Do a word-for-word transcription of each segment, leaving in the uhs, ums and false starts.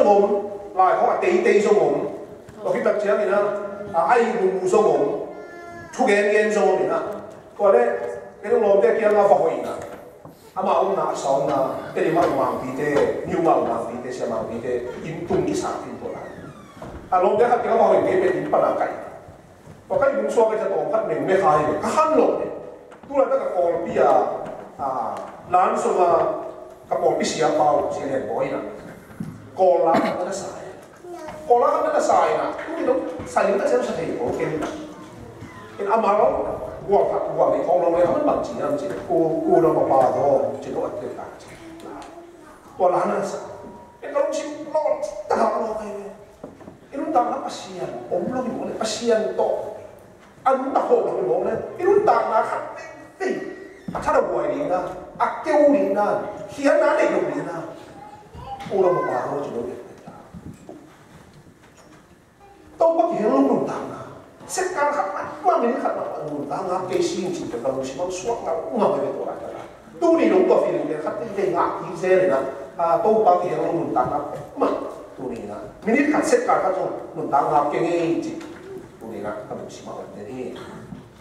om, lai khawng a teitei zong om. Tua khit tak ciangin ah, a, a ihmu zong om. Thu gengen zong om in ah. Tua leh, kei lawmte kiangah va hoih in ah. Amah omna, a sawmna, Tedim ah Mangpite, New Mangpite, Sia Mangpite, inn tung kisat in tua lai. A lawmte khat kiangah va hoih in kei pen inn pan a kai. Tua ka inn sung ka inn tawm khat meng mekha hi ve, ka khan lo ve. Tu laitak ka pawlpi a, a, Lansing a ka pawlpi siapa uh, Sia Lian Bawi in ah, Kawl la khat na sa hi. Kawl la khat na sa hi na, tu ni lo, sa ning ka siam sa thei ko ken. Ken amah lo, gual khat, gual nih khawng lo le, a man bang ci hiam cih leh, ku, ku lo ma pa tawh, ci lo a tel ta ci. Tua la na sa. Ken ka lungsim lo, ta lo kai ve. I nuntakna Pasian om lo hi mawk leh, Pasian tawh a nuntak khawh lo hi mawk leh, i nuntakna khat vei, a that a buai ding na, a keu ding na, khiatna neih lo ding na, ula mawk a ro ci lo hi. Topa kihel lo nuntakna, sek kal khat mah, mah minute khat mah nuntakna kei sing cih ka lungsim ah suak ngal ngal hi ve tua lai tak. Tuni dong tua feeling pen khat vei ngah kik zel in ah, a, Topa kihel lo nuntakna mah tuni in ah, minute khat sek kal khat zong nuntakna kei ngei cih tuni in ah ka lungsim ah om den hi.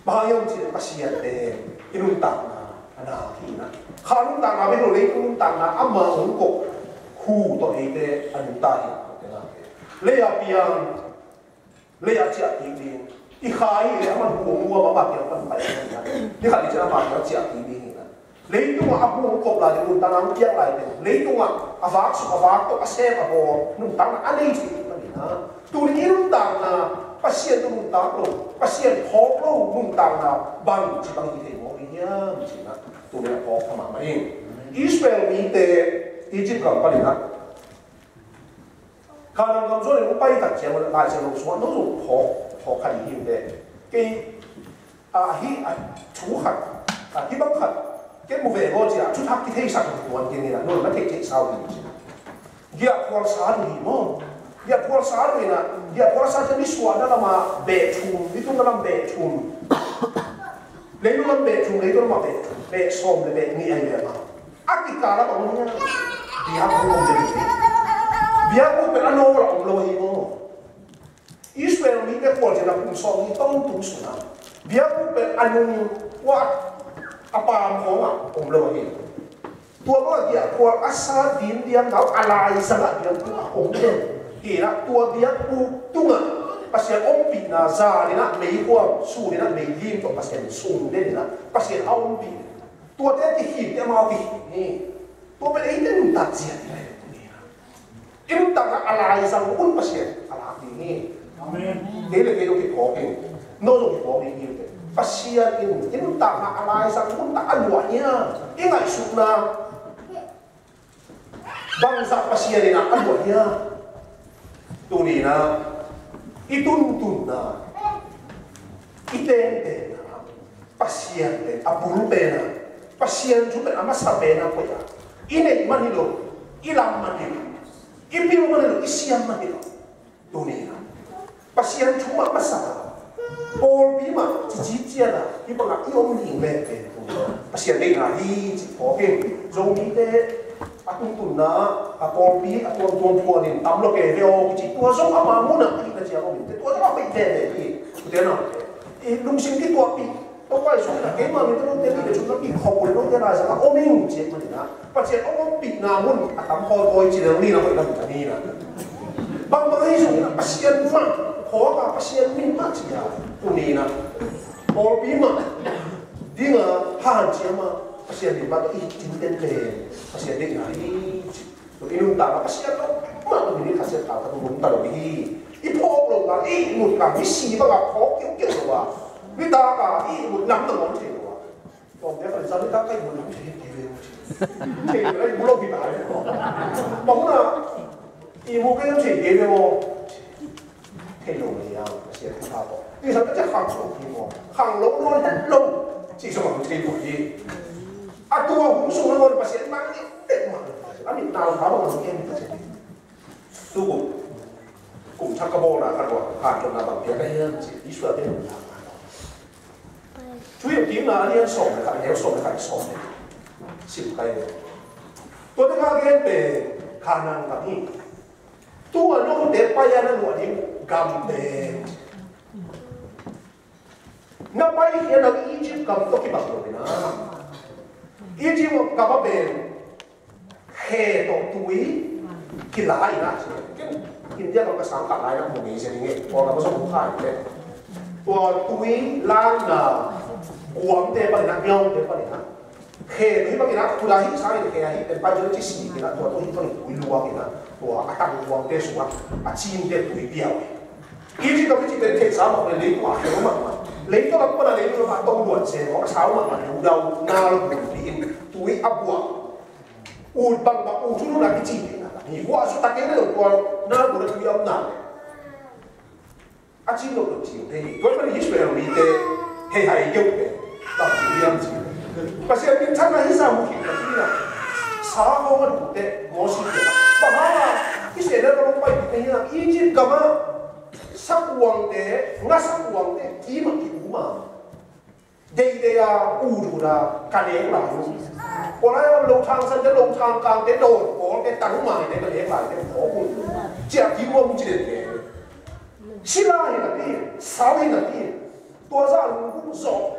Bang hang hiam cih leh Pasian pen i nuntakna a na hi in ah, kha nuntakna bek lo, leitung nuntakna ama hong kop hu tawh eite a nunta hi. Lei a piang, lei ah ciah kik ding. I kha hi leh amah hu hong nuam, amah kiang pan pai ding hi na. Ni khat ni ciang amah kiang ciah kik ding hi na. Leitungah a hu hong kop lai ding nuntakna hong piak lai ding. Leitungah a vak suk a vak tawh a sem a bawl nuntakna a nei cih pan hi na. Tuni i nuntakna Pasian tawh nuntak lo, Pasian phawk lo nuntakna bang ci bang hi thei mawk ding hiam cih na. Tuni a phawk kha mahmah ing. Israel mite Egypt gam panin ah Kanaan gam zuan in hong pai tak ciang Lai Siangtho sungah no zong phawk, phawk kha ding hi uh teh. Kei, a, hih, a, thu khat, a, hih bang khat ken mu ve maw ci a, thuthak kitheisak tuan kei ni na, no na theih theih sau hi ci. Giahphual sa uh hi maw? Giahphual sa uh hi na, giahphual sa ciang nisuahna lamah beh thum, nitumna lam beh thum. Leitung lam beh thum, leitung lam beh thum, beh sawm le beh nih ahi ve maw. A kikal ah bang om hiam? Biakbuk om ve. Biakbuk pen a nawl ah om lo ahi maw. Israel mite khualzinna kum sawmnih tawntung sungah biakbuk pen a nung uah a paam khawngah om lo ahi. Tua bangah giahphual a sa dindiam nau a laizangah biakbuk a om den. Hinah tua biakbuk tungah Pasian ompihna zan inah meikuang, sun inah meilim tawh Pasian sung den inah Pasian a ompih. Tuate kikhin te amau kikhin hi. Tua pen eite nuntak zia hi lai. I nuntakna a laizang hun Pasian a lak ding hi. Amen. Kei le kei zong kiphawk in, no zong kiphawk ding hi. Pasian in i nuntakna a laizang hun tak a luah hiam? I ngaihsutna bangzah Pasian in a luah hiam? Tuni inah i tuntunna, i tentenna, Pasian pen a bul pen a, Pasian thu pen a masa pen a koih a, i neih man hi lo, i lam man hi lo, i pil man hi lo, i siam man hi lo. Tuni inah Pasian thu mah masa a, pawlpi mah cici ciat a, hih bangah i om ding pen pen tuni inah Pasian deihna hi cih phawk in. Zomite a tuntunna, a pawlpi a tuamtuam phuan in tam lo kei ve aw kici, tua zong ama munah a hihna ciang om in, tua zong a hoih veve hi. Ute naute, i lungsim kituahpih Topa Jesuh in a, keima mite note nih le chung na pih khop uh le note laizang a om ing ci ahih manin a, Pasian hong ompihna mun a tam khawikawi ci leng ni na hoih lam ta ni na. Bangbang ahi zongin a Pasian mah, khawk a Pasian min mah ci a, tuni na pawlpi mah ding a hanciam a Pasian min mah tawh i hih cinten pen Pasian deihna hi ci. Tua i nuntakna Pasian lo mah tawh minute khat siat khat khat lum ta lo hi. I phawk lo kang, i ihmut kang, i si bangah phawk kiukiu lo a, nitak a i ihmut lamdang om thei lo a. Kawmte khat in sa nitak ka ihmut lam thei kei ve. Thei lo, ihmut lo hi ta hi. Bang hun a ihmut kei thei kei ve maw? Thei lo le a, Pasian thupha tawh. Ni sa ka cia khang lo hi maw? Khang lo lo hi lo. Ci sa bang thei lo hi. A tua hun sung na maw Pasian mang ni tek mah. A mit nau kha bang lo ken Pasian. Tu kum, kum thak ka bawlna khat uh a, hanthotna bang piak ka hiam cih, Israel te nuntakna. Thuhilhkikna a lian sawm le khat, a neu sawm le khat, sawm le khat. Sim kai ve. Tuate kha a gen pen Kanaan gam hi. te pai a na luah ding gam te. Na pai hi a, nang Egypt gam tawh kibang lo hi na. Egypt gam a pen khe tawh tui kila hi na. Ken India gam ka sang kah lai na mu ngei sia ding e. Tua gam a zong mu kha hi te. Tua tui langna guam te pan hi na, ngiau te pan hi na. Khe tui bang hi na, tua hi sa hi, khe hi pen pai zong ci si hi na, tua tawh hi tawh hi tui luang hi na. Tua a tang luang te sungah a cin te tui piau hi. Egypt gam i cih pen theihsa mah le, leitung a khel mahmah. Leitung a pan a leitung a tong luan se maw, a sau mahmah, lungdau na lo bun pi in tui a buak. Ut bangbang, ut thunun a kici theihna. Hi guah suk ta kei na lo tua na bun a tui a om na le. A cin lo lo cin thei hi. Tua pan Israel mite hei hai keu pen. Tam ci hiam ci. Pasian min chan na hi sa mu khin na hi na. Sa hong a duk te, Moses te. Bang hang a Israel ka hong pai te hi na. Egypt gam a sakuang te, nga sakuang te, kim a ki um a. Deidei a, ut ut a, ka lek lai uh. Tua lai a lo thang san te, lo thang kang te, dawn pawl te, tang mai te, ka lek lai te, phawk uh. Ciah kim uh a mu ci den te. Sila hi na ti, sau hi na ti. Tua zah lungkung zawh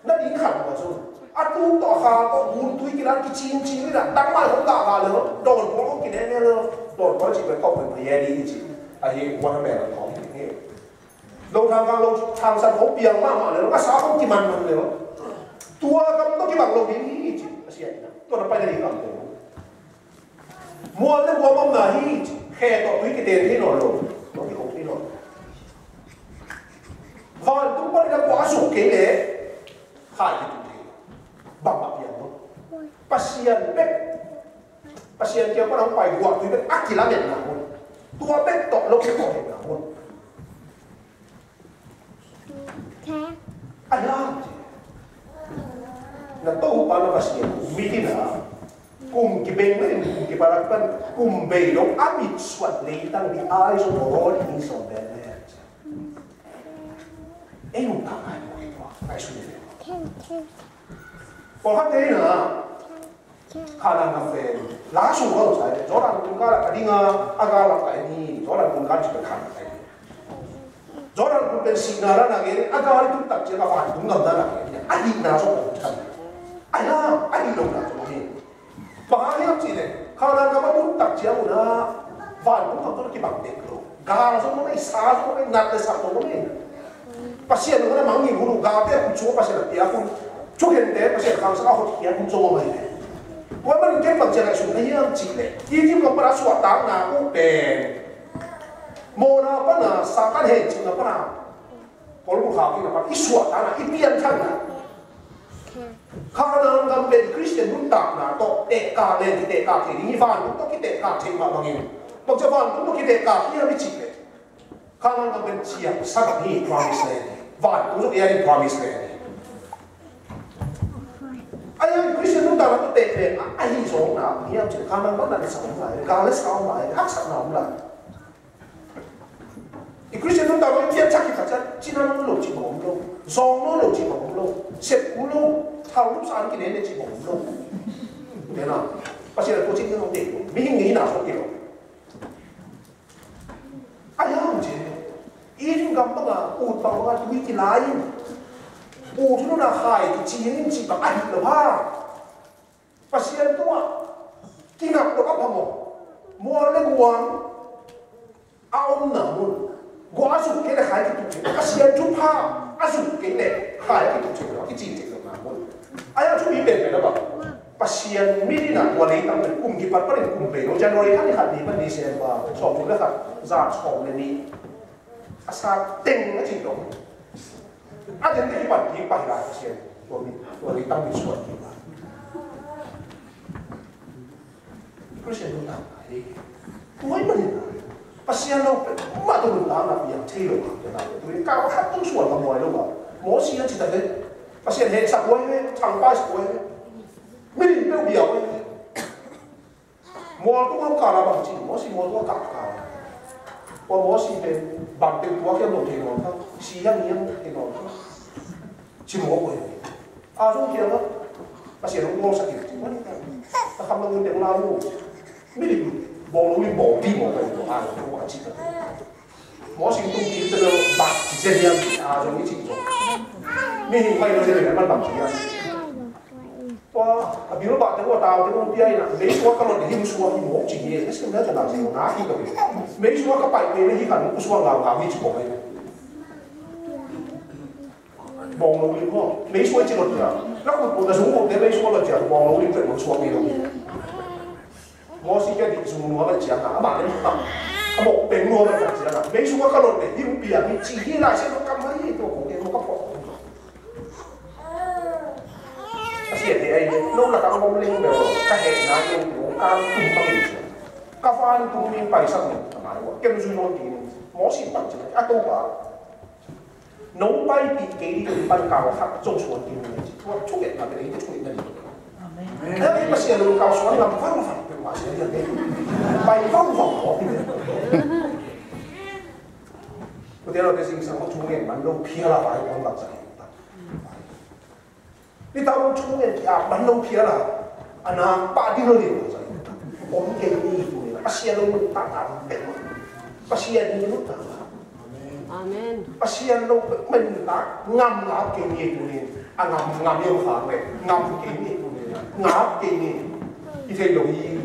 na ding khat uh a zong. A tuk tawh a kha tawh gun tui kilan kicin cin hi na, tang mai hong gah gah le, dawn pawl hong kine ne le, dawn pawl cih pen kau pen pha ye di hi ci. Ahi, watermelon khawng hi hi. Lo thang kang lo thang san khong piang mahmah le lo, a sa khong kiman man le lo. Tua gam tawh kibang lo ding hi ci, a sia hi na. Tua na pai na ding gam te. Mual le guam om na hi ci, khe tawh tui kiten thei nawn lo, lo kikhong thei nawn lo. Vantung pan i na kua a zuk kei le, khai kitung thei. Bang mah piang lo. Pasian bek Pasian kiang pan hong pai guah tui bek a kilametna hun. Tua bek tawh lo kipawhna hun. A lam na Topa na Pasian mit in a kum kibeng na in kum kiparak pan kum bei lo a mit suat leitang, the eyes of the Lord is on that land. Ei nuntak ngai mawk hi tua ngai sui ve. Pawlkhatte in a Kanaan gam pen la sung kawm sai, Jordan gun gal a ding a, a gal a kai ni, Jordan gun gal ci pen khan a kai ni. Jordan gun pen sihna dan a gen, a gal i tun tak ciang a vantung gam dan a gen, a hihna zong a tun tan. A hi a, a hih lohna zong hi. Bang hang hiam cih leh, Kanaan gam a tun tak ciang un a, vantung gam tawh kibang dek lo. Gal zong om ei, sa zong om ei, nat le sat zong om ei. Pasian nung a na mangngilh hun uh, galte a khut sung a Pasian a piak hun, thukhente Pasian khangsak a hotkhiat hun zong om ahi ve. Tua ahih manin ken bang ci a ngaihsun ka hiam cih leh, Egypt gam pan a suahtakna uh pen mawhna pan a, Satan hehcihna pan a, kolbulh khak kikna pan a i suahtakna, i pianthakna. Kanaan gam pen Khristian nuntakna tawh tehkak leng kitehkak thei ding hi, vantung tawh kitehkak theih mah bangin. Bang ci a vantung tawh kitehkak hiam i cih leh, Kanaan gam pen ciang sa gam hi, promise land hi. Vantung zong ei a ding promise land hi. Ahi hang Khristian nuntakna tawh teh pen a, ahi zawkna hiam cih leh Kanaan gam na le sa om lai, gal le sa om lai, haksatna om lai. I Khristian nuntakna i pianthak khit tak ciang, cina nawn lo cih bang om lo, zawng nawn lo cih bang om lo, sep kul lo, thau lup sa an kinen le cih bang om lo. Tena, Pasian a tua cih ding hong deih lo, mihing ngeina zong hi lo. A hiang ci, Eden gam banga, ut bang banga tui kilai in, ut nuna khai kicing in cih bang ahi lo ha. Pasian tungah kingak lo a phamawh, mual le guam a omna mun, gua a zuk kei le khai kituk cih, Pasian thupha a zuk kei le khai a kituk cih lo, a kicing cih lo na mun. A hiang thu mi pen pen a bang, Pasian mi dina tua leitang pen kum kipat panin kum bei lo, January khat ni khat ni pan December sawm thum le khat, za sawm le nih a sa teng a cih lo. A tente kipan kik pai lai Pasian tua mi, tua leitang mi suan kik lai. Pasian nuntakna hi. Tua ahih manin Pasian lo pen mah tua nuntakna piang thei lo. Tua ahih manin kau khat tung suan ka muai lo a. Mosi a cih tak leh Pasian hehsak huai ve, thangpai sak huai ve. Milim peuh bia huai ve. Mual tung a kal a bang ci, Mosi mual tung a kal kal. Tua Mosi pen bang teng tua kiam lo thei nawn kha, si hiam hiam thei nawn kha. Ci mawk uh hi. A zong kiang a, Pasian hong bawlsak hi. Ci mawk hi. Ta kham lo ngun teng la mu. Milim bawng lo lim bawng ti mawk hi. A zong tua a Mawsi tung kik te lo bak ci zen hiam ci a zong i ci zong. Mihing pai lo zen hiam man bang ci hiam. Tua a bil bak te ua tau te ua pia ina. Mei sua ka lot hi sua hi mawk ci hi. Esi na ta na zi na hi ka hi. Mei sua ka pai pe na hi kan ku sua ngau ngau hi ci ko hi. Bawng lo lim maw. Mei sua ci lot cia. Na kut kut na zung kut te mei sua lot cia. Bawng lo lim te bawng sua mei lo. Mawsi kia dik zung nuam a ciang a, a mah lim tam. A mawk peng nuam a ciang a. Mei sua ka lot te, him pia, mi ci hi lai se lo kam mai hi to ko ke lo ka pawt. A sia te ai, lo la ka mawk leng bel, ka he na yo, lo ka tum pa ke. Ka fan tum mi pai sak ni, ka mai wa. Kem zui lo ti ni. Mawsi pan ci, a to ba. Nong paipih kei ding pan kau khat zong suan ding hi ci. Tua thungetna pen eite thungetna ding. Amen. Pasian lungkau suan ngam vangvang pen Pasian lian ding. Pai vangvang ko. Kute lo te singsang ko thungen man lo phial a pai vangvang sa. Ni tau thu ngen ki ap man lo phial a, a na pah ding lo ding lo zai. Om kei ni tu ni, Pasian lo mun ta ta pek ma. Pasian ni lo ta ta. Amen. Pasian lo pek men ta, ngam ngap kei ni tu ni. A ngam ngam yam kha me, ngam kei ni tu ni. Ngap kei ni. I thei lo hi.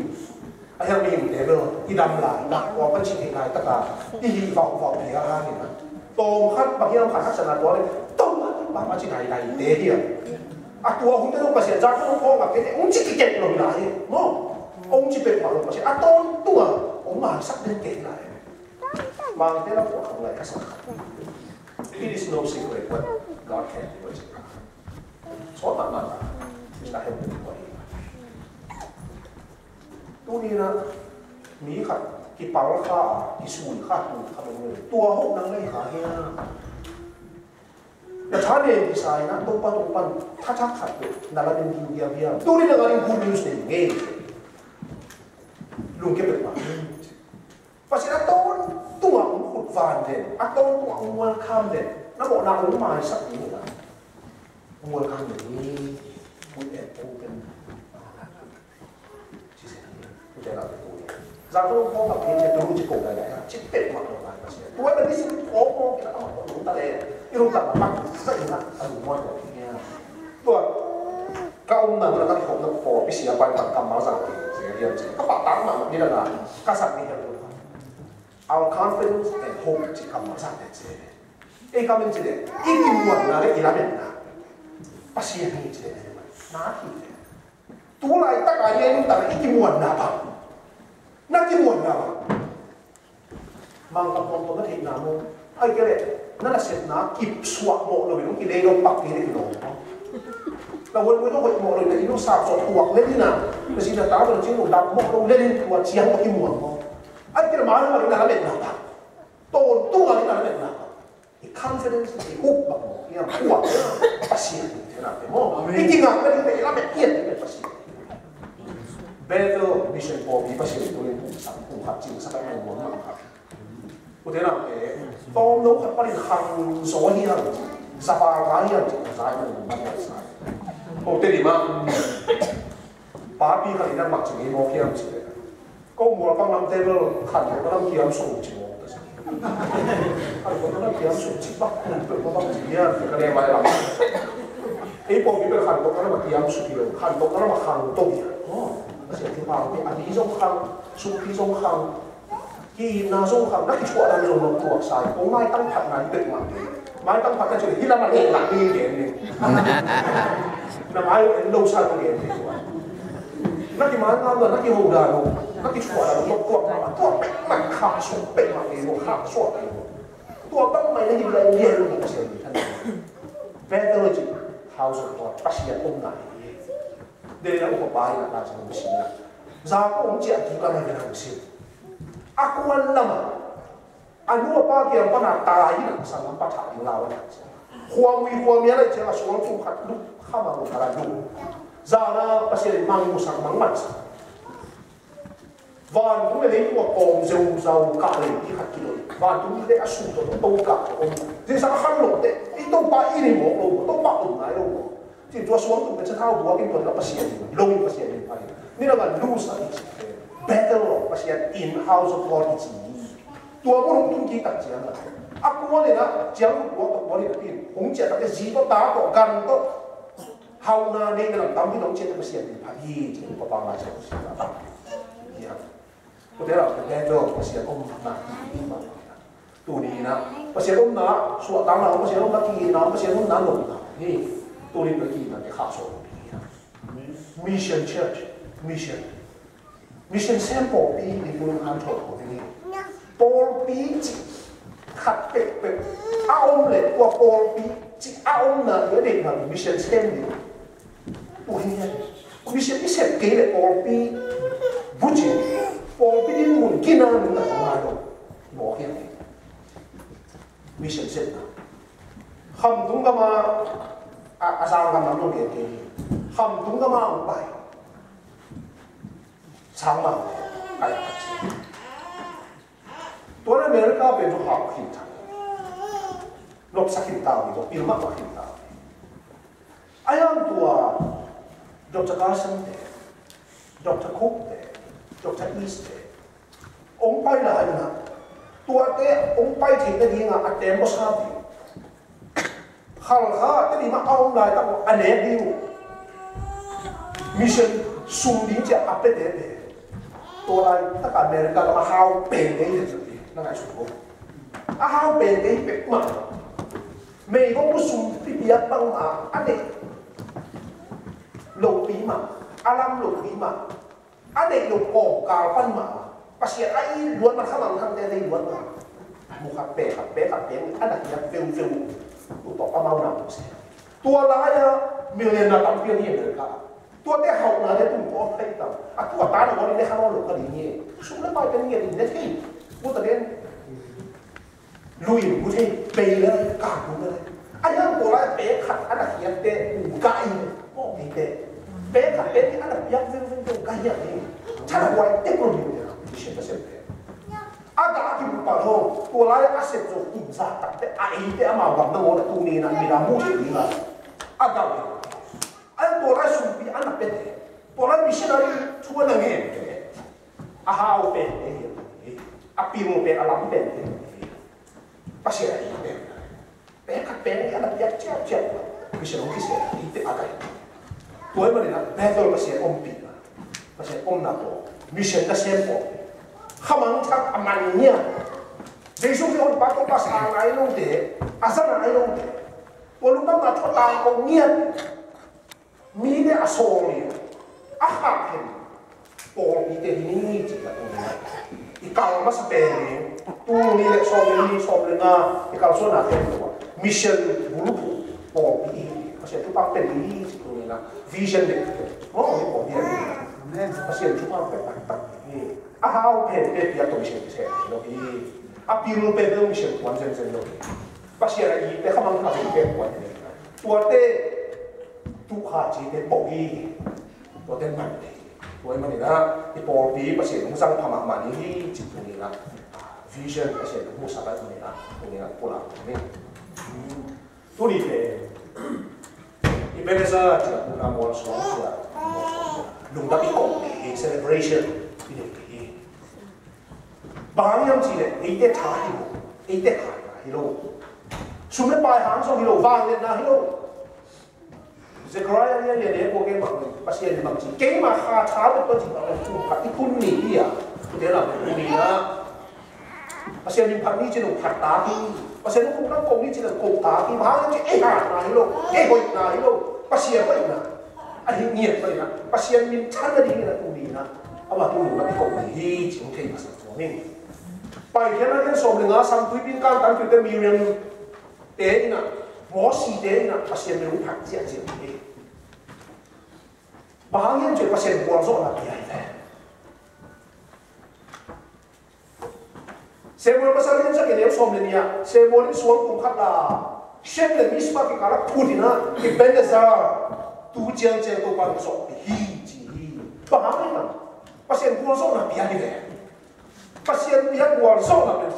A hiang mihingte bel i dam lai, na kua pan cih theih lai taka i hih vauhvauh hi a hang hi na. Tawm khat bang hiam khat haksatna tua le tawm khat bang a ci daidai te hi a. A tua hun te zong Pasian zak zong khawng a pete hong ci kikep lo hi lai hi. Maw? Hong ci pek mah lo Pasian a tawntung a hong maisak den kei hi lai hi. Mangte na kua khawng lai ka sak khat. It is no secret what God can do. Sawt mahmah ta. Sista Henry tua hi. Tuni na mi khat kipal kha a, kisui kha tu khat om lo. Tua hoh nang nei kha hia? Na tha nen kisai na Topa Topa tha thak khat tu na la den hiu hiam hiam? Tuni na nga ding good news nei ngei. Lungkia pek mah. Pasian a tawntung a hong khut van den, a tawntung a hong welcome den. Na mawhna hong maisak ding hi na. Hong welcome den hi. Hong en open. Zang tawh khawng a pin te turu ci ko dai dai a, ci pek mak lo dai Pasian. Tua na ni sin khawng khawng kina a mak lo ta le. I lo ta mak sa ina a lo muan lo. Tua ka um na na ka khawng na ko pi sia pai pai kam mal zang. Ka pa tang ma ni na na ka sa ni ya lo. Our confidence and hope ci kam mal zang te ci. Ei kam in ci le. I kimuan na le i lamen na. Pasian ni ci le. Na ki le. Tu laitak a i nuntakna i kimuanna bang, na kimuanna bang. Mangkam tuamtuam na theihna maw? Ai kei leh na nasepna kipsuah mawh loin hong kilei lo pak kei leh kilawm maw? Na huaihhuai na hoih mawh loin na inn hong sapsuah tuak lel in a, na zi na ta tawh na cing lo dap mawh lo lel in tua ciang tawh kimuan maw? Ai kei leh mah na lametna bang, tawntung a na lametna bang. I confidence, i hope bang maw, i am kuak Pasian, i tenate maw. Amen. I kingakna ding te, i lamet pian ding te Pasian. Bethel Mission pawlpi Pasian tu in kum sang, kum khat cing sak a ngai muang mah. U tenate, tawm lo khat panin khang zaw hi hang, zapa ngai hi hang, zai man man sai. Ko te di ma. Papi khat in a mak cing i mawk hiam cih leh. Ko mualpang lamte bel khantohna lam kiam sung ci maw? Khantohna lam kiam sung ci bak, khantohna lam kiam, ka le mai lam. Ei pawh mi bel khantohna lam kiam sung ci lo, khantohna lam khang to hi. Oh, ka sia ti pau ni, a ni zong khang, sung pi zong khang, ki na zong khang, na ki chuah dan zong lo tuak sai. Ko mai tang phat nai pek ma. Mai tang phat na cih hi lam a ngeina hi gen ni. Na mai en lo sa lo gen ni. Na ki man ngam na ki ho da lo. Na ki chua da lo tuak ma tuak pek ma kha so pek ma ni lo kha so ni lo. Tua bang mai na hi lai ni lo na Pasian ni. Bethel ci House of God Pasian om na ni. Dei na upa pai na ka sa Pasian. Za ko om ci a tu ka na na Pasian. A kuan lama. A nu a pa kiang pana tai in a sanglam pa thah ding lau a thah sia. Khuamui khuamia lai ciang a suang tum khat luk kha mang khat a luk. Zana Pasian in mang mu sak mang man sak. Vantung le leitung a kawm zeu zau kah lei i khat kiloi. Vantung le a sum tawh to kah om. Zia sak a khan lo te i Topa i ni mawk lo, Topa om nai lo. Tin tua suang tum ka cha thau buak in tua Pasian in, lo in Pasian in pai. Ni na ngan lu sa i ci. Battle of Pasian in House of God i ci. Tua mun hong tun kik tak ciang a, a kuan in a ciang tua tua kuan in a pin hong ciah tak zi tawh ta tawh gan tawh hauhna neihna lam tampi hong ciah tak Pasian min phat hi ci-in Topa Lai Siangtho sung ah a tam hi a. Tua te lam te pen lo Pasian omna hi hi ma. Tuni in a Pasian omna suahtakna om, Pasian omna ki-itna om, Pasian omna lawmna hi. Tuni tua ki-itna te khahsuah hi a. Mission church, mission. Mission sem pawlpi i tung han thawn ko ding hi. Pawlpi cih khat pekpek a om leh tua pawlpi cih a omna i a deihna mission sem ding. Tua hi a. Mission i sep kei leh pawlpi bucin, pawlpi dinmun gina nung na ngai lo. Mawk hi a. Mission sepna. Khamtung gama a, a sang gam lam lo gen kei hi. Khamtung gama hong pai. Sangmang kai a khat ci. Tuan America pen tua hau khin ta. Nopsa khin ta wi, tua pil mah khin ta. A yang tua Doctor Carson te, Doctor Cook te, Doctor East te, hong pai lai na. Tuate hong pai theihna dinga a tembaw sa ding. Khalkha te ding mah a om laitak a nek ding uh. Mission sum ding ciah a pete te. Tua laitak America lam a hau pen te hi na ngai sum ko. A hau pen te hi pek mah. Mei ko mu sum pipiak bang mah a nek lopi mah. A lam lopi mah. A neih lo kawmkal pan mah Pasian a it luat mah, khamangthangte a neih luat mah. Mu khat pe khat pe khat pe a na hiat veuveu. Tu tawh amau na mu se. Tua lai-a millionaire tampi a ni a America. Tuate hauhnate tung kawm thei tam. A tua ta na kawm in ne kha lo ka ding hi. Sum le pai pen ngiat in ne thei. Tua ta den. Lui in gu thei, pei le, ka gu le. A yang ko lai pek khat a na hiat te, u ka in, mawk ni te. Pek khat pek ni a na piak zeng zeng zeng ka hiat ni. Tha na huai te ko ni te, mission ta sem te. A ga ki mu pa lo, ko lai a sep zo kum za tak te, a ei te a ma wang na mo na tu ni na mi na mu thei ni la. A ga ni. A ko lai sumpi a na pek te. Ko lai missionary thu a na ngen te. A hau pen te hi, a pil pen a lam pen te hi. Pasian a hi pen. Pen khat pen hi a na piak ciauciau. Pasian hong kisel hi te a kai. Tua hi manin a Bethel Pasian ompih na. Pasian omna tawh. Mission na sem ko. Khamangthang a man nia. Jesu Khrist hong pa tawh pa sa nai lo te. A sa nai lo te. Tua lungdamna tawh ta ko ngiat. Mite a sawl hi, a khak hi. Pawlpite hi ni ci ka tu ni. I kal masa pen hi. Tul nih le sawm le nih, sawm le nga i kalsuanna pen hi. Mission bulphuh pawlpi hi. Pasian thupha pen hi ci tu ni na. Vision le. Oh, hi pawlpi hi. Amen. Pasian thupha pen tak tak hi. A hau pen pen piak tawh mission pen hi lo hi. A pil pen pen mission kuan zen zen lo hi. Pasian a it te khamang khamang pen kuan hi. Tuate Tukha cite bawh hi. Tuate man hi. Tua hi manin ah i pawlpi Pasian hong zang pha mahmah ni hi ci tu ni lah. Vision Pasian hong musak ah tu ni lah. Tu ni lah pulak ni. Tuni pen Ebenezer ci a, puna mual suang ci a, lungdam i kong hi, celebration i nei hi. Bang hang hiam cih leh eite tha hi lo, eite tha hi lo. Sum le pai hang zong hi lo, vangliatna hi lo. Zechariah lian lian e ko gen bang, Pasian in bang ci, keima kha tha bek tawh ci bang, kum khat i tun ni hi a. Tute lam i tun ni a. Pasian min phat ni ci lo phat ta hi. Pasian min kum khat ko ni ci lo ko ta hi. Bang hang ci ei hatna hi lo, ei hoihna hi lo. Pasian hoihna. A hi ngiat hoihna. Pasian min than na ding hi na tu ni na. A ma tu lo na ko ni hi ci hong thei masa tuan in. Paikhiatna lian sawm le nga, Sangtui Pin Kang Tan Tui te Miriam te in a, Mosi te in a, Pasian min hong phat ziahziah hi. Bang hang hiam cih leh Pasian gualzawhna pia hi ve. Samuel pasal lian sagih, a neu sawm le nih ah, Samuel in suang tung khat la, Shem le Mizpah kikal ah phut in a, Ebenezer, tu ciangciang Topa in hong sawhpih hi ci hi. Bang hang hiam? Pasian gualzawhna pia hi ve. Pasian pia gualzawhna pen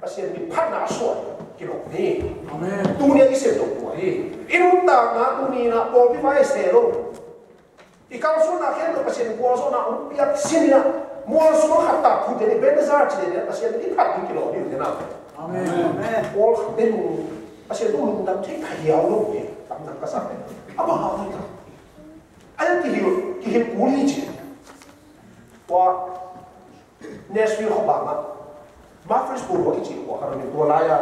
Pasian min phatna a suah kilawm hi. Amen. Tuni a i sem lo tua hi. I nuntakna tuni in a pawlpi vai se lo. I kalsuanna khempeuh Pasian gualzawhna hong piak sin in a, Mual sung khat tak thu te ni, Ebenezer ci te ni, Pasian ni khat ni kilawm ni te na. Amen. Paul khat te nu, Pasian tu lungdam thei kha hiau lo ni, tam tam ka sa ni. A ba ha ta. Ai kihil, kihil kul hi ci. Tua Nashville khuabang ah, Murfreesboro kici khua khat om in tua lai-a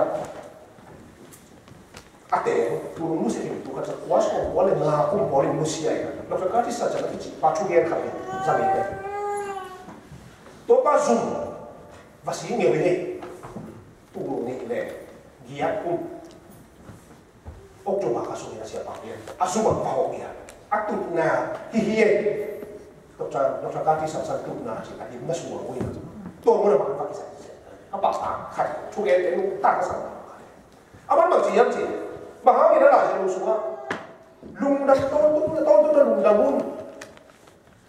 a teng, tu nung nusia khin tu khat sa kua sawm kua le nga kum pawl in nusia in, Doctor Curtis Sutherland kici pa thugen khat in zang in. Tua pa zum va si ngeu in ei. Tu nung nih le giat kum October kha sungin a siapa pian a zu bang pha hawh hi a, a tutna hi hi ei. Doctor, Doctor Curtis Sutherland tutna ci a dim na suang uh hi. Tua mun a bang pha kisai kisai a pah pah khat thu gen te nu ta ka sang. A man bang ci hiam ci, bang hangin a Lai Siangtho sungah lungdam tawntung na tawntung na lungdam un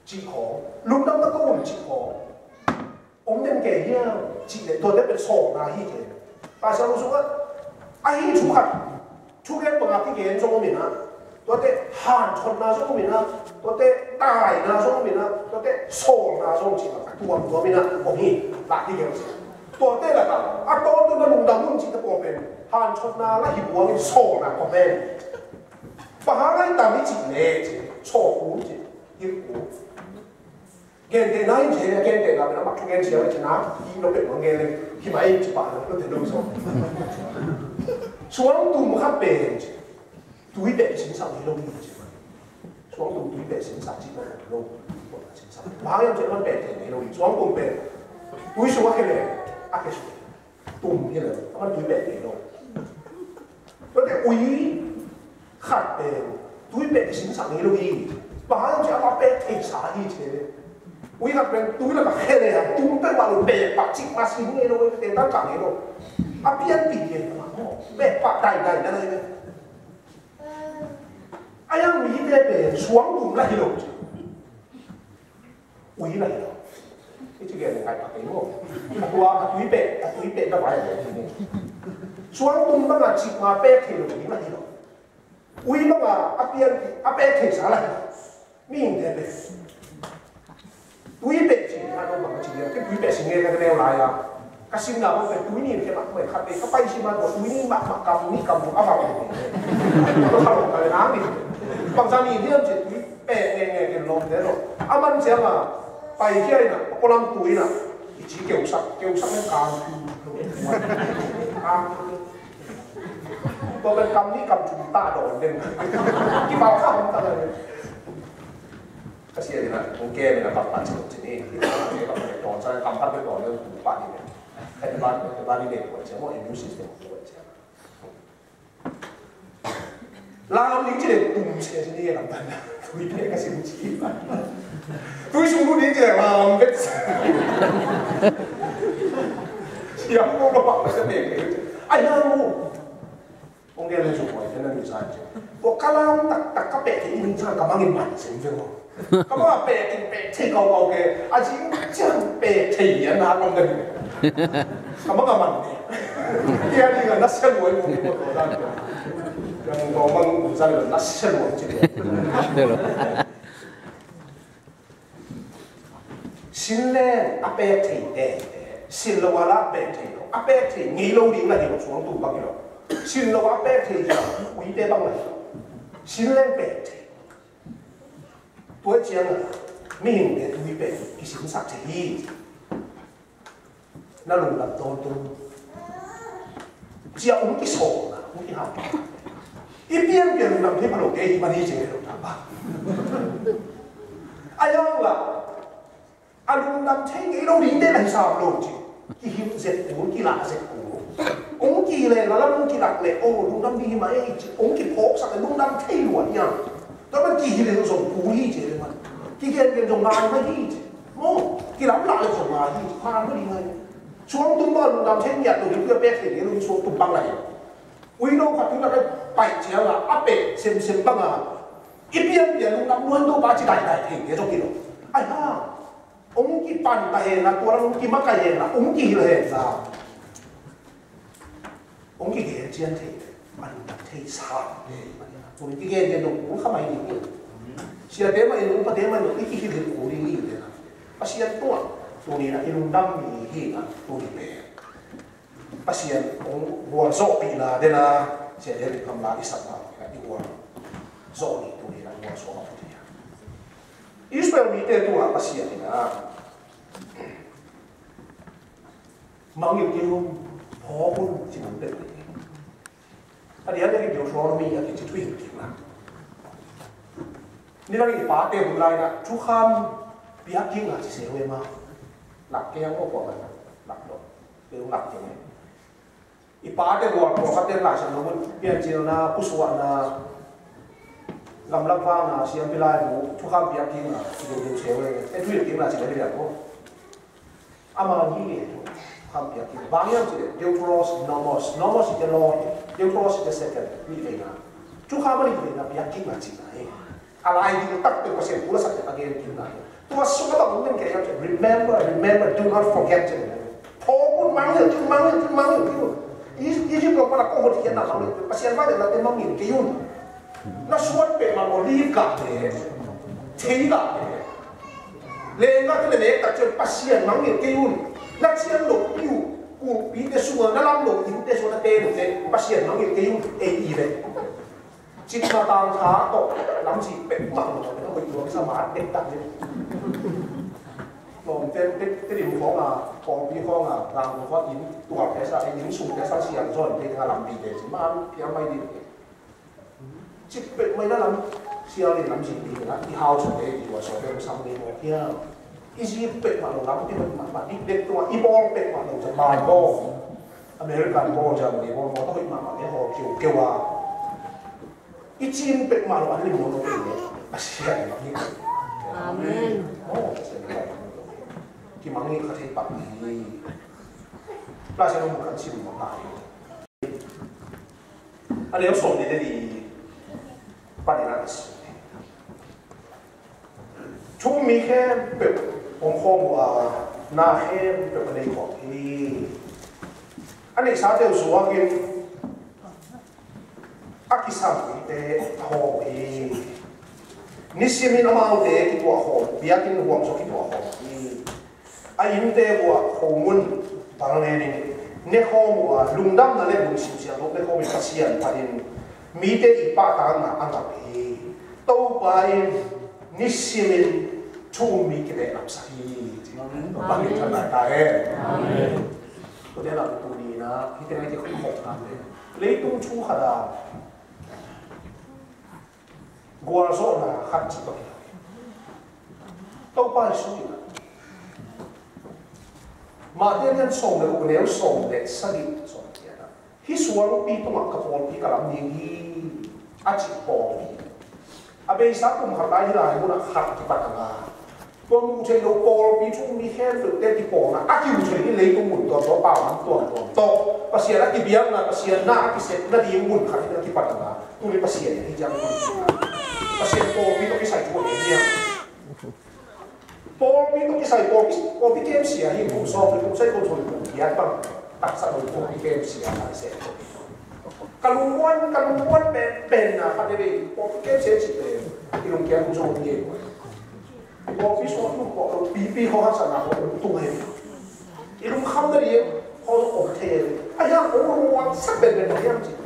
cih khawng, lungdam na ko un cih khawng om den kei hiam cih leh tuate pen sawlna hi kei. Pasian sungah ahi thu khat, thugen bangah kigen zong om inah, tuate hanthotna zong om inah, tuate taina zong om inah, tuate sawlna zong cih bang a tuamtuam inah om hi. Lah kigen zong tuate lakah a tawntung na lungdam un cihte pawl pen hanthotna la hi buangin sawlna pawl pen. Bang hang a i tam i cih leh cih, sawlkul cih, hilhkul. Gentehna in thei a, gentehna pen a mak thugen siam a cina hi lo pen mangge le hi mai ci pah lo lo te lo so. Suang tum khat pen ci. Tui beh kisinsak ngei lo hi ci. Suang tum tui beh sinsak ci lo lo. Sinsak. Bang hiam ci man beh thei ngei lo hi. Suang tum pen tui sung a khe le a khe sung. Tum hi le, a man tui beh ngei lo. Tuate ui khat pen tui beh kisinsak ngei lo hi. Bang hang ci a ma beh theisa hi ci le. Ui khat pen tui lakah khe le a tum pen mah lo beh pah cik ma sin ngei lo, te tan kah ngei lo. A pianpih ngei lo mah maw. Beh pah daidai na hi le. A yang mite pen suang tum la hi lo ci. Ui la hi lo. I ci gen ngai pa kei maw. A tua, a tui peh, a tui peh na vai a hi ni. Suang tum bang a cik ma peh thei lo, ui la hi lo. Ui bang a, a pian, a peh theisa la hi lo. Mihingte peh. Tui peh ci, a dong bang ci, a tui peh ci nge ka neu lai a. Ka simna bang pen tui nih khe mah mai khat vei ka pai sim a tua tui nih mah mah kam nih kam tua a vak nih. Tua khat tua ka le nang nih. Bangsa nih hiam ci tui peh nge nge ken lawm te lo. A man ciang a pai khia in a, a pualam tui in a. I ci keusak, keusak nen kang. Kang. Tua pen kam nih kam thum ta dawn den. Kipau kha hong ta le. Ka sia ding a, hong kem in a bang pan ci lo ci ni. Kipau kha dawn sa kam pan dawn le tu pa ni. Ka ti ban, ka ti ban ni le ko ci mo immune system ko ci. Lam ding ci le tum sia ci ni lam pan na. Tui pia ka sim ci. Tui sung lu ding ci le lam bet. Siang ko ka bak ka te. Ai lam mo. Hong gen le zu koi te na ni sa ci. Ko ka lam tak tak ka peh te in sa ka mang in man sim ve mo. Ka mang a peh kin peh te kau kau ke. A ci ciang peh te yan na kong den. Ka mang a man ni. Kia ni ka na sia luai mo ko to dan. Yang ko mang sa le na sia luai ci. Sin leng a pek thei te, sin lo a la pek thei lo, a pek thei ngei lo ding la hi lo suang tum bang hi lo. Sin lo a pek thei hi lo, uite bang la hi lo. Sin leng pek thei. Tua ciang a, mihingte tui pek kisinsak thei hi. Na lungdam tawntung. Cia ung kisawlna, ung kiham. I pianpian lungdam thei pha lo kei hi mani cia lo ta pa. A yang la, a lungdam thei ngei lo ding te na hi sam lo ci. Kihilh zet kul, kilah zet kul. Ung kile la la ung kilah le, oh, lungdam ding hi mah ei ci. Ung kiphawksak le lungdam thei lua hiam. Tua man kihilh zong kul hi ci le man. Kigengen zong ngai mah hi ci. Maw, kilam lah le zong ngai hi ci. Ngai mah ding ngai. Suang tum bang lungdam thei ngiat lo hi, pia pek thei ngei lo hi suang tum bang lai. Ui lo khat tu na kai pai ciang a, a pek semsem bang a. I pianpian lungdam nuan to pa ci daidai thei ngei zong hi lo. Ai ha. Ong kipan ta hen la, tua lam ong kimakai hen la, ong kihilh hen la. Ong kigen cian thei, man thei sa. Ong kigen gen dong, ong khamai ding. Siate mah in, upate mah in, i kihilh hen ong ding i te na. Pasian tua, Tuni-in ah i lungdam ni hi-in ah, tuni pen Pasian hong gualzawhpihna den a, Sia David Kam la i sak mah bangin ah i gualzawh ni, tuni-in ah gualzawh a phut hi a. Israel mite tungah Pasian in ah, mangngilh kei un, phawk un, ci bek hi. A diakdiak in Deuteronomy a kici Thuhilhkikna. Nidangin i pate hun lai-in ah thukham piak kik un ci se uh e maw. Lak kei hang maw, kua man lak lo. Kei lak kei. I pate gual pawlkhatte Lai Siangtho mun piancilna, pusuahna, gamlak vana, siampi laibu thukham piak kik un ci deuhdeuh se uh e. E, Thuhilhkikna ci leh hi lian maw. Ama hi nge, thukham piak kik. Bang hiam cih leh Deuteros nomos. Nomos hi te law hi. Deuteros hi te second. Nih veina. Thukham a nih veina piak kikna cihna hi. A lai ding takte Pasian thu lasak teh a gen kikna hi. Tua sung a bang om den kei hiam cih leh, remember, remember, do not forget cih leh. Phawk un, mangngilh kei un, mangngilh kei un, mangngilh kei un. Egypt gam pan a ko hotkhiatna mangngilh kei un. Pasian vai leh na te mangngilh kei un. Na suan peuhmah lo, olive gahte, thei gahte, leenggahte na nek tak ciang Pasian mangngilh kei un. Na cian lopi uh kulhpite sungah, na lam loh innte sungah na teel uh teh Pasian mangngilh kei un, ei i ve. Cikmah tangtha tawh lamzin peuhmah lo, na hoih lua kisa, mat dektak hi. Lawmte, Tedim khawng a, Kawlpi khawng a, Rangkong khawng a inn tual pesa, inn sung pesa siang zaw in, pei teng a lampi te ci man piang mai ding. Cik peuhmah in a lam sial in lamzin ding in a, i hau sawte, i tua sawte, hong sam ngei mawk hiam? I zi peuhmah lo, lampi peuhmah, mah dikdek tungah i bawl peuhmah lo, Japan bawl, American bawl, Germany bawl, mawtaw hoih mahmah, mawtaw kiukiu a, i cin peuhmah lo, an lim mawtaw peuhmah, Pasian mah hi. Amen. Oh, Pasian mah hi. Kimang hi, kha thei pak hi. Lai Siangtho mun kan sim mawk ta hi. A neu sawm nih le li panin a, thu um mi khempeuh om khawm uh a, na khempeuh a nei khawm hi. A neihsate uh zuakin a kisam mite a hawm uh hi. Nisimin amaute kituah khawm, biakinn huam zong kituah khawm uh hi. A innte uh ah khomun bang le ning ne khawm uh a, lungdamna le lungsim siangtho ne khawm in Pasian phatin mite i pahtakna a ngap hi. Topa in nisimin thu um mi kibehlapsak hi. Amen. Topa min thang lai ta hen. Amen. Tua teh lam tuni in a, hih teng a i kikhop khopna le leitung thu khat a gualzawhna khat ci bang hi. Topa Jesuh in Matthai a lian sawm le guk, a neu sawm le sagih, sawm le giat ah, hih suangpi tungah ka pawlpi ka lam ding hi, a cih pawlpi, a beisa kum khat lai hih lai munah khat kipat a ngai. Tua muh theih loh pawlpi, thu um mi khempeuhte kipawlna a kimu thei ding leitung mun tuamtuam, pau nam tuamtuam tawh Pasian a kibiakna, Pasian na a kisepna ding mun khat in a kipat a ngai. Tuni Pasian in hih ciang mun, Pasian pawlpi tawh kisai thu a ngen hiam? Pawlpi tawh kisai, pawlpi, pawlpi kemsia hi, kum sawm le kum sagih, kum sawm le kum giat bang taksa lo, pawlpi kemsia a kisai. Ka lungmuan, ka lungmuan pen, pen na khat hi ve, pawlpi kemsia cih pen i lungkiat kum sawm hi. Pawlpi suak lungpawh lo, pipi khawng haksatna khawng lungtung hi. I lungkham nading khawng om thei hi. A hiang khawng lungmuan sak benben na hiam cih.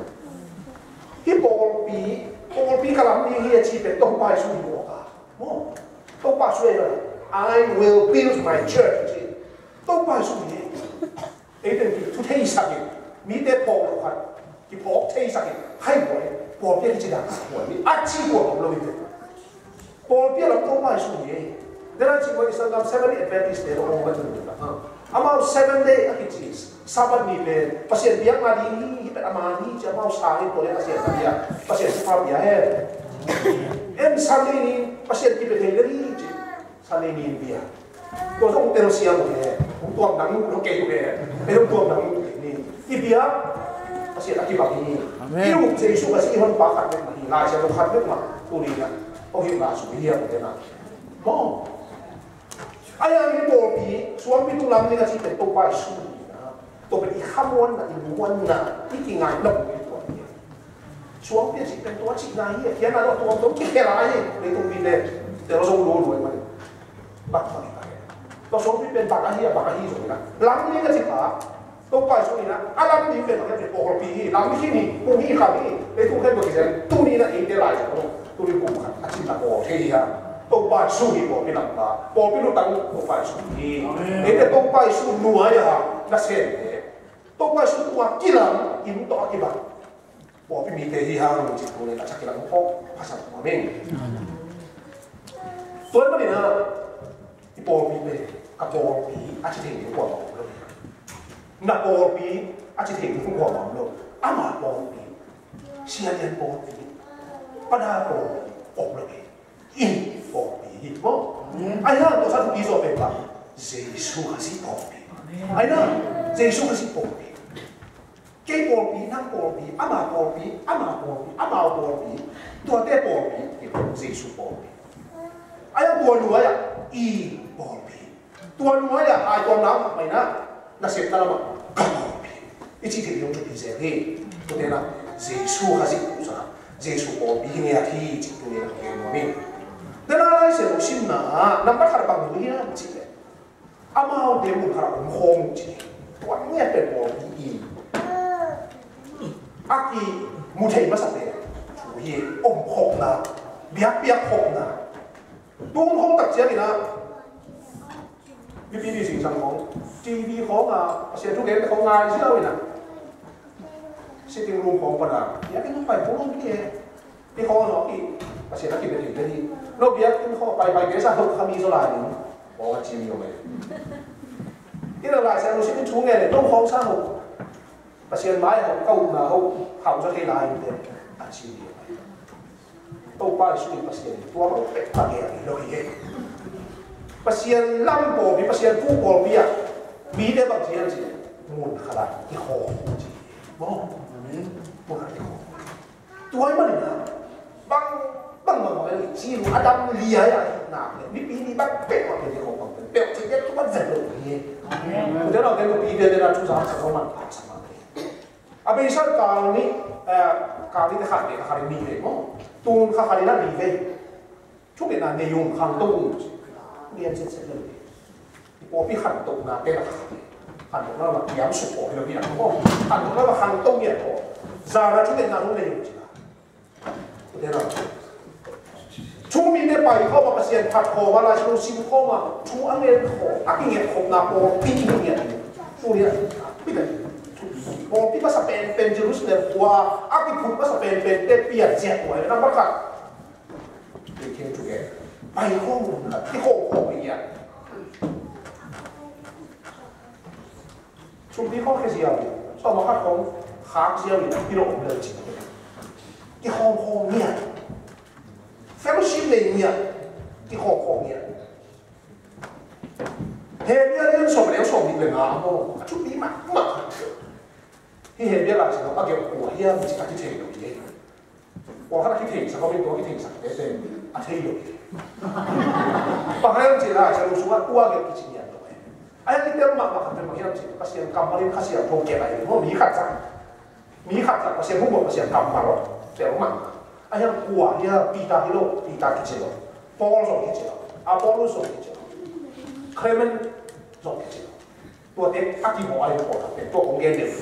Hih pawlpi, pawlpi ka lam ding hi a ci pen Topa Jesuh hi mawk a. Maw? Topa Jesuh hi a, "I will build my church," ci. Topa Jesuh hi. Ei teng ki thu theisak in, mite phawk lo khat kiphawk theisak in, hai buai, pawlpi a kici dan sak buai, mi a ci buai om lo in teng. Pawlpi a lam Topa Jesuh hi. Dena ci buai, i sanggam Seventh Day Adventist te lo om ka tun ta. Amau Seventh Day a kici, Sabbath ni pen Pasian biakna ding hi, hi pen a man hi ci, amau sang in pawlpi a Pasian biak, Pasian thupha pia hen. En Sunday ni Pasian kipia thei le ni ci, Sunday ni bia. Tua zong tel siam uh he. Hong tuam dang uh lo kei uh he. Ei hong tuam dang uh kei ni. I bia Pasian a kibang hi. Amen. I uh Jesu Khazih hon pa khat bek mah hi. Lai Siangtho khat bek mah. Tuni na hong hilh lai su hi hiam te na. Maw. Ai ang hi pawlpi suangpi tung lam ni ka ci pen Topa Jesu hi na. Tua pen i khamuanna, i muanna, i kingaihna bung i tua hi. Suangpi a cih pen tua cihna hi, a khiatna tua tuamtuam kikhel a hi. Leitung mite tel zong lua lua mah hi. Bak bak hi ta hi. Tua suangpi pen bang ahi a, bang ahi zong in ah, lam ding a ci pah, Topa Jesu in ah, a lam ding pen bang hiam cih leh pawlpi hi, lam khin hi, kung hi, kham hi. Leitung khempeuh kizen, tuni in ah eite Lai Siangtho tuni kum khat a cin a pawl thei hi hang. Topa Jesu hi pawlpi lampa, pawlpi lutang Topa Jesu hi. Amen. Eite Topa Jesu nuai-a nasem te, Topa Jesu tungah kilam, inn tawh a kibang pawlpi mite hi hang cih tuni in a thak kilam khawm phasak nuam ing. Tua ahih manin ah, i pawlpi pen ka pawlpi a ci thei ding kuamah om lo. Na pawlpi a ci thei ding kuamah om lo. Ama pawlpi, Sia Lian pawlpi, Pa Da pawlpi om lo hi. I pawlpi hi maw. Ahi hang tua sa thupi zaw pen bang, Jesu Khazih pawlpi. Ahi hang Jesu Khazih pawlpi. Kei pawlpi, nang pawlpi, ama pawlpi, ama pawlpi, amau pawlpi, tuate pawlpi, Jesu pawlpi. Ahi hang tua nuai-ah i pawlpi. Tua nuai-ah a, tua nuai-ah mah mah in ah, nasepna lamah ka pawlpi i cih theih ding thupi zel hi. Tua teh na, Jesu Khazih pusa, Jesu pawlpi hi ngiat hi cih tuni in ah gen nuam ing. Tua na Lai Siangtho simna ah nambat khat bang mu hiam cih leh, amaute mun khat ah om khawm uh ci hi. Tua ngiat pen pawlpi i a kimu thei masa pen thu hi, om khopna, biakpiak khopna. Tung khawng tak ciangin ah, mipi mi singsang khawng, T V khawng ah, Pasian thu gen khawng ngai ziau in ah, sitting room khawng pan a, biakinn khawng pai khawng om kei e. Ti khawng a nawk i, Pasian a kibia thei thei hi. No biakinn khawng pai pai kei sa, hok kha mi zaw lai ding, khawng a ci mi om e. Inn ah Lai Siangtho sim in thu ngen e, no khawng sa hok. Pasian mai hong ka upna hong hauh zaw thei lai in teh a ci hi. Topa Jesu in Pasian tua bang pek bang hi lo hi. Pasian lam pawlpi, Pasian thu pawlpi ah mite bang ci hiam cih leh, mun khat ah kikhawm ci hi. Maw? Amen. Mun khat ah kikhawm. Tua ahih manin ah, bang, bang, bang, bang, i ci lu a dam liai a, nak leh, mipi nih bang peuh, bang peuh, bang peuh, bang peuh, ci leh, tu bang zen lo hi. Amen. Ute naute, mipi te, te na thu zang sa lo man, pa sa man. A beisa kal nih, eh, kal nih te khat ve, khat nih ve maw. Tun khat khat nih na li ve. Thungetna nei un, khangto un. Lian set set lo. I pawlpi khantona te la, khantona la kiam suk aw hi lo hi a. Khantona la khangto ngiat aw. Zan a thungetna hong nei un ci la. Ute na, thu mite pai khawm a, Pasian phat khawm a, Lai Siangtho sim khawm a, thu a ngen khawm a, a kinget khopna pawlpi hi ngiat. Tu ni a, pi ka, pawlpi masa penpen Jerusalem khua a kiphut masa penpen te pian ciat uh a, na, pakhat. They came together. Pai khawm un a, kikhawm khawm hi a. Sumpi khawng khia ziau hi. Sawm a khat khawng khak ziau hi. Kilawm lel cih. Kikhawm khawm hi a. Fellowship nei hi a. Kikhawm khawm hi a. Hebru lian sawm le sawm nih le nga maw. A thupi mahmah. Hih Hebru lai sawm a gelh kua hiam cih a kithei lo hi. Pawlkhat a kitheisak, a tua kitheisak tete a thei lo hi. Bang hang hiam cih leh Lai Siangtho sungah tua gelh kici ngian lo hi. A hiang i tel mahmah khat pen bang hiam cih leh Pasian kammal in Kha Siangtho gelh ahi maw, mi khat zah. Mi khat zah Pasian hong buak, Pasian kammal aw tel mahmah. A hiang kua hiam, Peter hi lo, Peter kici lo. Paul zong kici lo. Apollos zong kici lo. Clement zong kici lo. Tuate a kibawh a, tua khat pen tua kong gen deuh.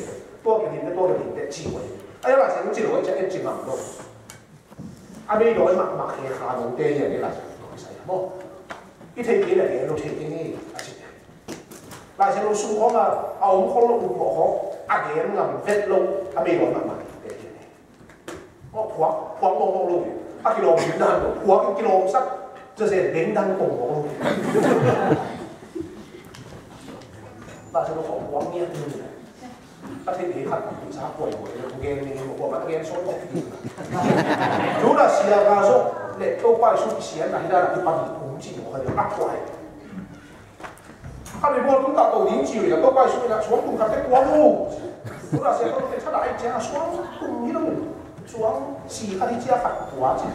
Tua gen deuh, tua gen deuh ci uh hi. A Lai Siangtho ci lo, a ci a, en ci ngam lo. A mei dawi mahmah khe kha note hi a, Lai Siangtho kisai maw. I thei kei leh gen lo thei kei ni a ci. Lai Siangtho sung khawng a, a om khol lo, ut khawng a, gen ngam vet lo, a mei dawi mahmah khe te hi a. Aw, phuak, phuak mawkmawk lo hi. A kilawm ding dan lo, phuak in kilawmsak, zazen ding dan pong mawk lo hi. Lai Siangtho khawng phuak ngiat ding hi. A thei ding khat, sa kuai kuai, kuai gen ding, kuai kuai, kuai gen sawt mawk ding. Judas sia ka zong, le Topa Jesu kisiatna hi dan a kipan kum ci mawk hi, a kuai. Khat vei bawl tung kah ko ding ci uh hi a, Topa Jesu in a suang tung khat te kua lo. Tua sia ko pen sa dai cia suang tung hi lo. Suang si khat hi cia khat kua ci.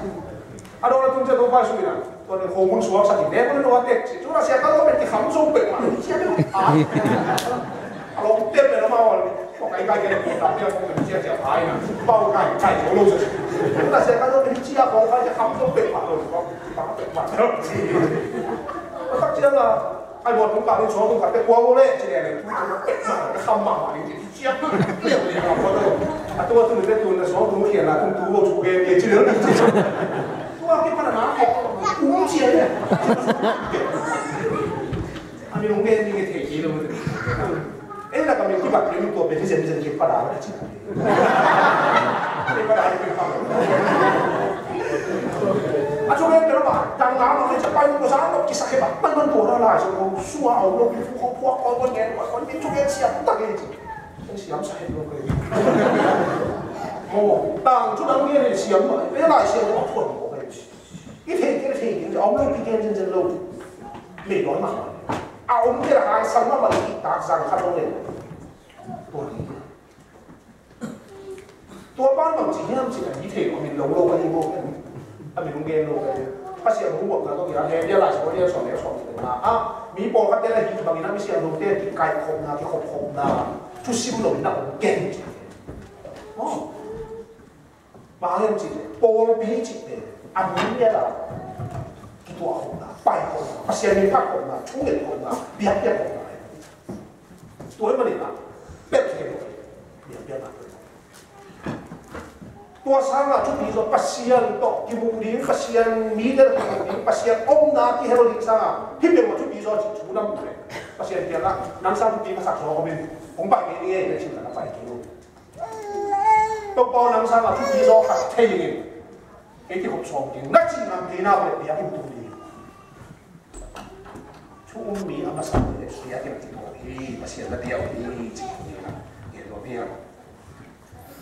A dong a tung cia Topa Jesu in a, tua nen khomun suak sa ki ne ko ne tua tek ci. Tua sia ko pen ki kham zo pek mah cia pen a. A long te pen a ma wan. Ko kai kai ke ko ta cia ko pen cia cia pai na. Pau kai kai ko lo cia. Tua sia ko pen cia ko kai cia kham zo pek mah lo. Ko pa pek mah lo ci. Ko tak cia la. Ai, mawtaw kong kah ding suang kong kah teh kua maw leh ci leh leh, ui, ka pek mah, ka kham mahmah ding ci, ciam liau liau a kua tawh. A tua tu ni teh tu na suang kong khian la kong tu lo cu gen leh ci leh leh ci. Tua kipan a na kong cia leh. A min hong gen ding i thei kei lo. Ei, na ka min kibat leh tua pen hi zen zen kipan a leh ci. A cu gen peuh mah, dang la mah, hei, ca pai ko sa, ko kisa khe ba, man man tua la lai, so ko sua au lo, pi fu ko puak ko, ko ngen ko, ko min cu gen siam ta ke ci. Siam sa het lo ke. Ko, dang cu dang gen siam mah, pe lai siam ko puak ko ke. I thei ke, thei ke, om lo, pi gen zen zen lo. Mei lo mah. A om ke la hai sang mah, mah i tak sang khat lo le. Tua ni. Tua pan bang ci hiam cih leh, mi thei lo, a min lo lo ka hi maw, a min hong gen lo ka hi. Pasian hong buatna tawh kei a, Hebru lai sawm, Hebru sawm, Hebru sawm, Hebru sawm. Ah, mi pawlkhat te lah hih bangin a mi siangthote kikaihkhopna, kikhopkhopna, thusim lo in a hong gen. Oh. Bang hiam cih leh, pawlpi cih leh, a mi a la, kituahkhopna, paikhopna, Pasian min phakkhopna, thungetkhopna, biakpiakkhopna. Tua ahih manin ah, pelh thei lo. Bia, bia na. Tua sangin thupi zaw Pasian tawh kimu ding, Pasian mite tawh kimu ding, Pasian omna kihel ding sangin, hih peuhmah thupi zaw cih thu na mu leh. Pasian kiangah, nang sang thupi ka sak zaw kei ning, hong pai kei ning e, cih na pai kei lo. Topa aw, nang sangin thupi zaw khat thei ning. Kei kikhop sawm kei ning, na cih ngam kei na leh, biakinn tung ding. Thu um mi a masa le biakinn a kituak hi, Pasian na biak uh hi, ci hi. Gen lo biak.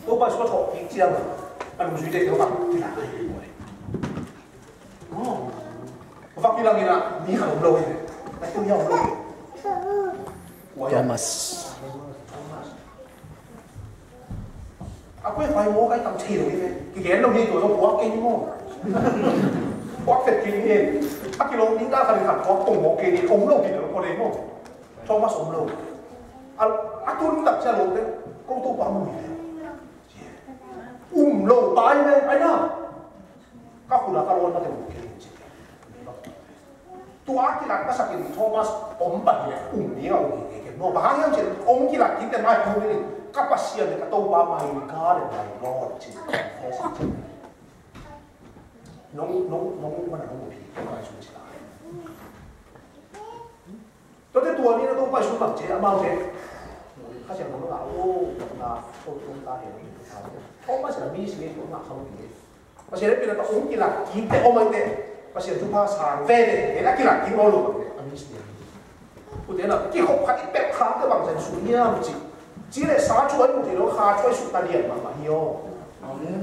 Topa Jesu a thawh kik ciang a nungzuite keu bang kila hi. Oh. Va kilang in a mi khat om lo hi. Na keu hi a om lo hi. Thomas. Thomas. A kuai fai maw, kai tam thei lo hi ve. Kigen lo hi, tua zong puak kei ni maw. Puak fet kei ni. A kilawm ding na khat in khat puak tong maw kei ni, om lo hi lo ko dei maw. Thomas om lo. A, a tun tak cia lo te, ko Topa mu hi ve. Um lo, pai ve, ai na. Ka khut a ka lawn mah teh mu kei in ci. Tua a kilat masak in Thomas om pah hi leh um ding a um hi kei kei maw. Bang hang hiam cih leh hong kilat kik teh mai hong in ka Pasian le ka Topa, my God and my Lord ci. Nong, nong, nong, mana nong mu hi kei mai sung ci lai. Tua teh tua ni na Topa Jesu bang ci amau teh. Kha Siangtho na ngah uh, na ko tung ta he. Thomas na mi si tua ngah kha uh ni. Pasian le pi na ta ung kilat kik teh om ai teh. Pasian thupha sang veve. Ena kilat kik om lo teh. A mi si. Ute na kikhop khat i pek kha teh bang zen su niam ci. Ci le sa chuai mu thei lo, kha chuai su ta lian mahmah hi aw.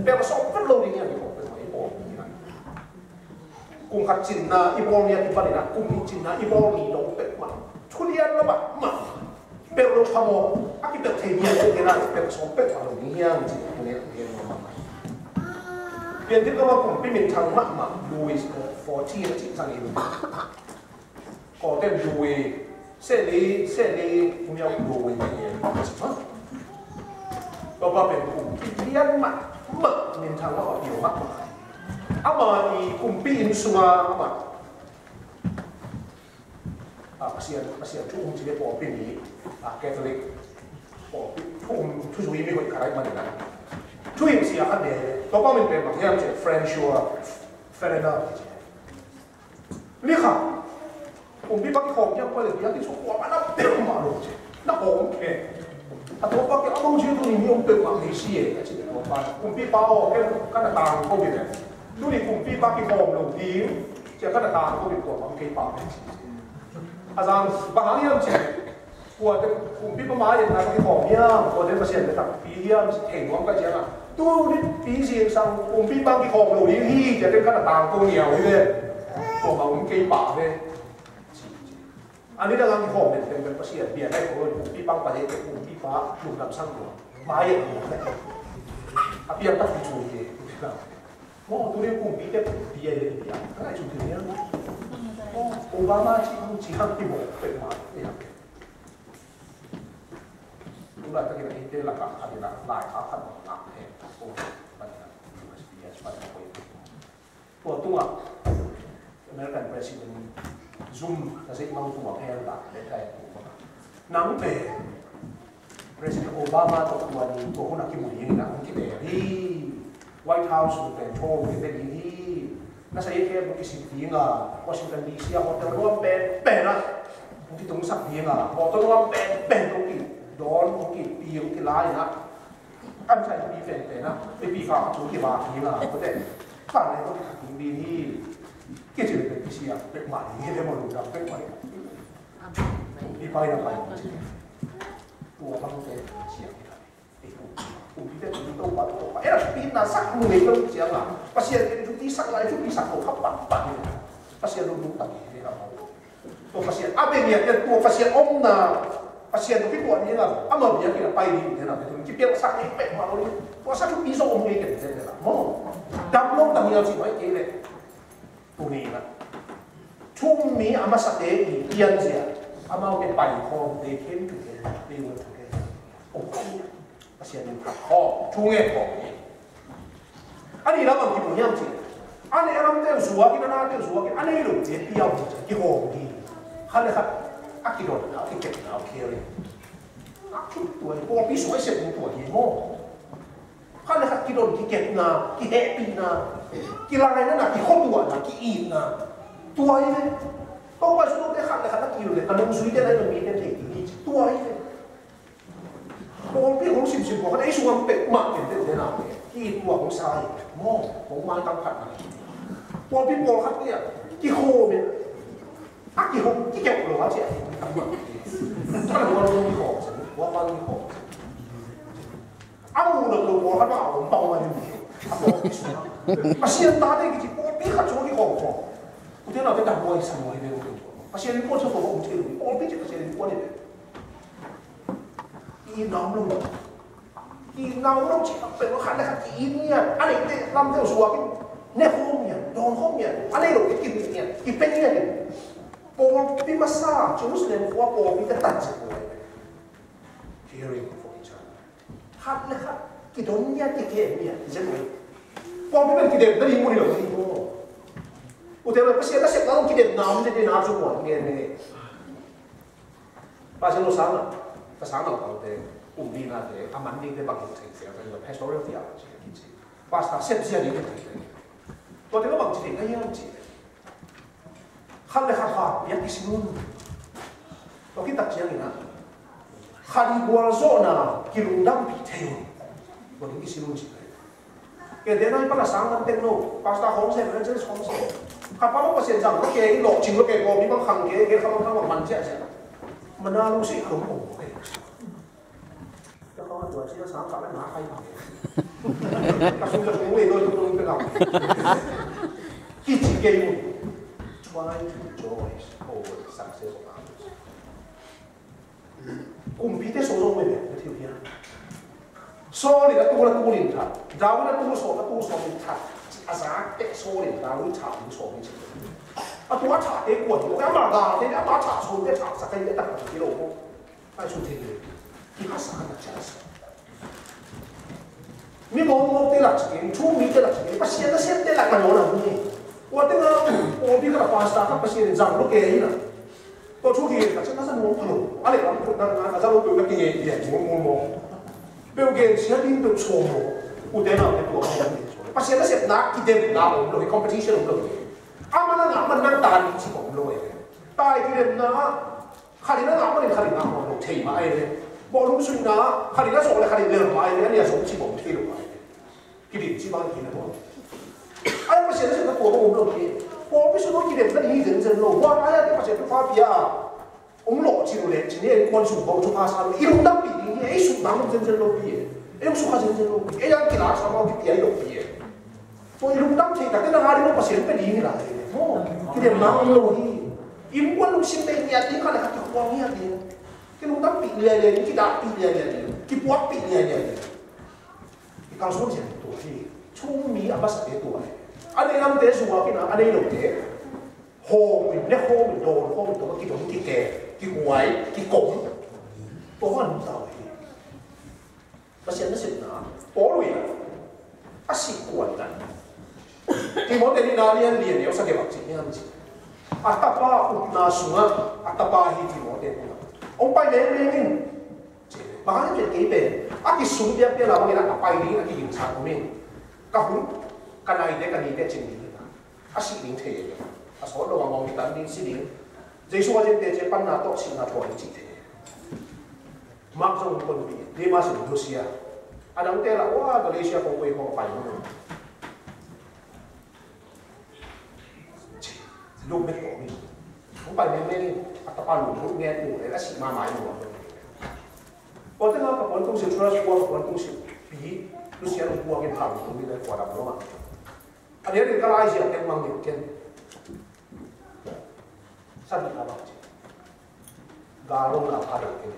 Pek sawm pek lo ding hiam kikhop pek mah i pawm hi na. Kum khat cinna i bawl ni a kipan in a, kum nih cinna i bawl ni dong peuhmah. Thu lian lo mahmah. Peuh lo tham aw, a kipeuh thei ni a peuh kei lai, peuh sawm peuh a lo ni hiam ci, a kum nih a kum nih mahmah. Pian ding kama kumpi minthang mahmah, Louis the fourteen a cih zang in. Kawlte'n Louis, Seli, Seli, Kum Yau Louis, Louis. Topa pen kumpi lian mahmah, minthang mahmah, piau mahmah. Ama i kumpi inn sunga ama, a, Pasian, Pasian thu um ci le pawlpi mi, a, Catholic pawlpi thu um, thuzui mi hoih khat ahih manin a, thuhilhsia khat nei. Topa min pen bang hiam cih leh François Ferenard ci. Ni khat, kumpipa kikhawm ciang kua le biakinn sung kuamah na peuhmah lo ci. Na hawm kei. A Topa kiang a bang ci, tuni mi om peuhmah kei si e, a ci Topa. Kumpipa aw, ken ka na tang ko hi ve. Tuni kumpipa kikhawm lo ding, ci a ka na tang ko hi, kuamah om kei pah ve. A zang, bang hang hiam ci. Kuate kumpipa mai-ah na ka kikhawm hiam, kuate Pasian le takpi hiam, ci thei nuam ka ciangin. Tuni pi zingsang kumpipa kikhawm lo ding hi, ciate ka na tangko niau hi ve. Kuamah om kei pah ve. A ni dang a kikhawm den teng Pasian bia nai ko kumpipa pa le kumpipa lungdam sang lo. Mai-ah lo. A piang takpi cu hi. Maw, tuni kumpite bia hi le bia. Ka ngai cu hi le. Maw, Obama ci, ci hang ti maw, pe ma. Tung laitakin eite lakah khat in ah, laikhak khat bang lak thei. Ko, panin ah, U S P S panin ah ko. Tua tungah American President Zoom na zeih mang tua hel dah leh kai tua. Nang pen President Obama tawh tua ni tua hun a kimu ding na hong kibel hi. White House pen thaw hong kibel ding hi. Na sa i khe hong kisik ding a, Washington D C a hotel nuam penpen ah hong kitungsak ding a, hotel nuam penpen hong kidawn, hong kipi, hong kilai na. Kan sa i pi penpen ah i pi fa hong kivak ding a, kote. Kan le hong kithak ding hi. Kici le pen kisia pek mah ding hi le, maw lungdam pek mah ding. I pai na pai ci. Tua bang te sia kita. Ei, kum pi te kum to pa to pa. Era pi na sak mu nei lo sia la. Pasian te tu ti sak la, tu ti sak lo kha pa pa ni. Pasian lo lu ta ni la. Tua Pasian a bia ni a tua Pasian om na. Pasian tu ki tua ni la. Ama bia ki la pai ni na. Tu ki pia sak ni pek mah lo ni. Tua sak tu pi so om ni ke ni la. Maw. Dam lo ta ni la ci mai ke le. Tuni na, thu-um mi a masate i pianzia, amaute pai khawm, they came together, they were together. Oh, Pasian in phat khawm, thu nget khawm. A nih lam bang kimu hiam cih leh, a neih lamte uh zuakin, a nate uh zuakin, a nei lote piau hi ci, kihawm hi. Khat le khat a kidon, a kikepna, a caring. A thu tua hi, pawlpi sung a i sep tua hi maw. Khat le khat kidon, kikepna, kihehpihna, kilainatna, kikhuatuahna, ki-itna. Tua hi ve. Topa Jesu te khat le khat a ki-it le, ka nungzuite na hi lo mite thei ding hi. Tua hi ve. Pawlpi hong simsim pawlkhat ei sungah pek mah ken te te na ve. Ki-it tua hong sa hi. Maw, hong maitang khat na. Pawlpi pawlkhat hi a, kikhawm hi. A kihong, kikep lo a ci a. Kan hong kikhawm, hong kikhawm. A muh lo lo pawlkhat mah a om pah mah hi. A pawlpi sungah Pasian tate kici pawlpi khat sungah kikhawm khawm. Ute naute, damhuai sahuai ve ute. Pasian innkuan sungah om thei lo. Pawlpi ci Pasian innkuan hi ve. Ki-itna om lo. Ki-itna om lo ci a pek lo, khat le khat ki-it ngiat. A neite lamte uh zuakin ne khawm ngiat, dawn khawm ngiat. A nei lote ki-it ngiat, kipia ngiat. Pawlpi masa, Jerusalem khua pawlpi ka tan zik lo. Caring for each other. Khat le khat kidon ngiat, kikem ngiat, zen wei. Pawlpi pen kidemna ding mun hi lo hi maw. Ute naute, Pasian nasepna zong kidemna om zen hi na, zong muan ngen ngen. Pastor lo sang a, ka sang lo paute, um dinate, a man dingte bang hi thei thei, pastoral theology, kici. Pastor sep zia ding hi thei thei. Tuate lo bang ci thei na hiam ci. Khat le khat kha piak kisin un. Tua khit tak ciangin ah, khat i gualzawhna kilungdampih thei un. Tua ding kisin un ci. Kei te nai pana sang kan teng lo. Pastor khawng sem, evangelist khawng sem. Khat pa lo Pasian zang lo kei, lawhcing lo kei, kawm i bang khang kei, kei kha bang khang bang man ciah ciah. Mana lungsi a lung om lo kei. Ka kong a tua sia sang ka la na kai. Ka sung ka sung wei doi tung tung ka. Kici kei mu. Try to rejoice over the success of others. Kumpite so zong wei wei ka thiu hian. Saul in a tul a tul in that. David a tul sawm a tul sawm in that. A zak teh Saul in David that in sawm in. A tua that te kuan. Ama ga te ama that sawm te that sa kai te tak ki lo. Ai, sum thei ve. Kiphasak a na ciah sa. Mi mawkmawkte lak ci kei, thu-um mite lak ci kei, Pasian nasemte lak na nawn a hong hi. Tua teng a, pawlpi khat a pastor khat Pasian in zang lo kei hi na. Tua thu kingen ka ciah na za nuam pha lo. A leh lam khut na, na za lo peuh na kingen pian mualmual maw. Peuh gen sia ding peuh sawm lo. Ute naute tua Pasian nasepna kidemna om lo hi, competition om lo hi. Ama na ngah man nang ta ding ci om lo hi. Tai kidemna ah Khat in a ngah manin khat in ngah mawk lo thei mah ahi ve. Bawlung suihna khat in a zawh le khat in lel mah ahi ve. A nih a zawh ci bawm thei lo mah ahi ve. Kidin ci bang khin a bawm. Ai Pasian a sep na tua bawm lo thei. Pawlpi sung lo kidem na ding hi zenzen lo. Huan ai a te Pasian thupha pia a hong lawh ci lo le ci ni, ei kuan sung bawm thupha sa lo. I lungdampih ding hi. Ei sukdam zenzen lo pi e. Ei hong sukha zenzen lo pi e. Ei a kilaksa mah kipia hi lo pi e. Tua i lungdam theih takte nang a ding lo Pasian pia ding hi lai. Maw, kidemna om lo hi. Innkuan lungsim bei ngiat ding, khat le khat kikhual ngiat ding. Kilungdampih liailiai ding, kidahpih liailiai ding, kipuakpih liailiai ding. I kalsuan sian tua hi. Thu-um mi a masate tua hi. A nei lamte zuak in a, a nei lote hawm in, ne hawm in, dawn hawm in, tua kidong, kike, kihuai, kikom. Tua hawm tau hi. Pasian nasepna, Paul in a sih kuan in a, Timothy nihna lian li a neu sagih bang ci hiam ci. A tapa upna sungah a tapa hi Timoti tungah hong pai lengmeng in. Bang hang hiam cih leh kei pen a kisung piakpiakna bangin a pai dingin a kigingsa om in. Ka hun, ka naite, ka nite cin ding hi ta. A sih ding thei hi. A sawt lo a ngawng hi tan ding, si ding. Jesu a zente ci a panna tawh sihna thuak ding cih thei hi. Mark zong hong tonpih, Demas in Lusia. A dangte lah, ua, Galatia kong pui kong pai maw. Luk bek kong hi. Hong pai mengmeng in, a tapa lungput ngen uh, a sih mahmah in uh. Pawlte nga ka puan tung si, Troas khua ka puan tung si, pi, Lusia lungput a kin hang tung ni lai khua dam lo mah. A diakin ka laizia teng mang dik ken. Sa dik a bang ci. Galong na pha dik ken.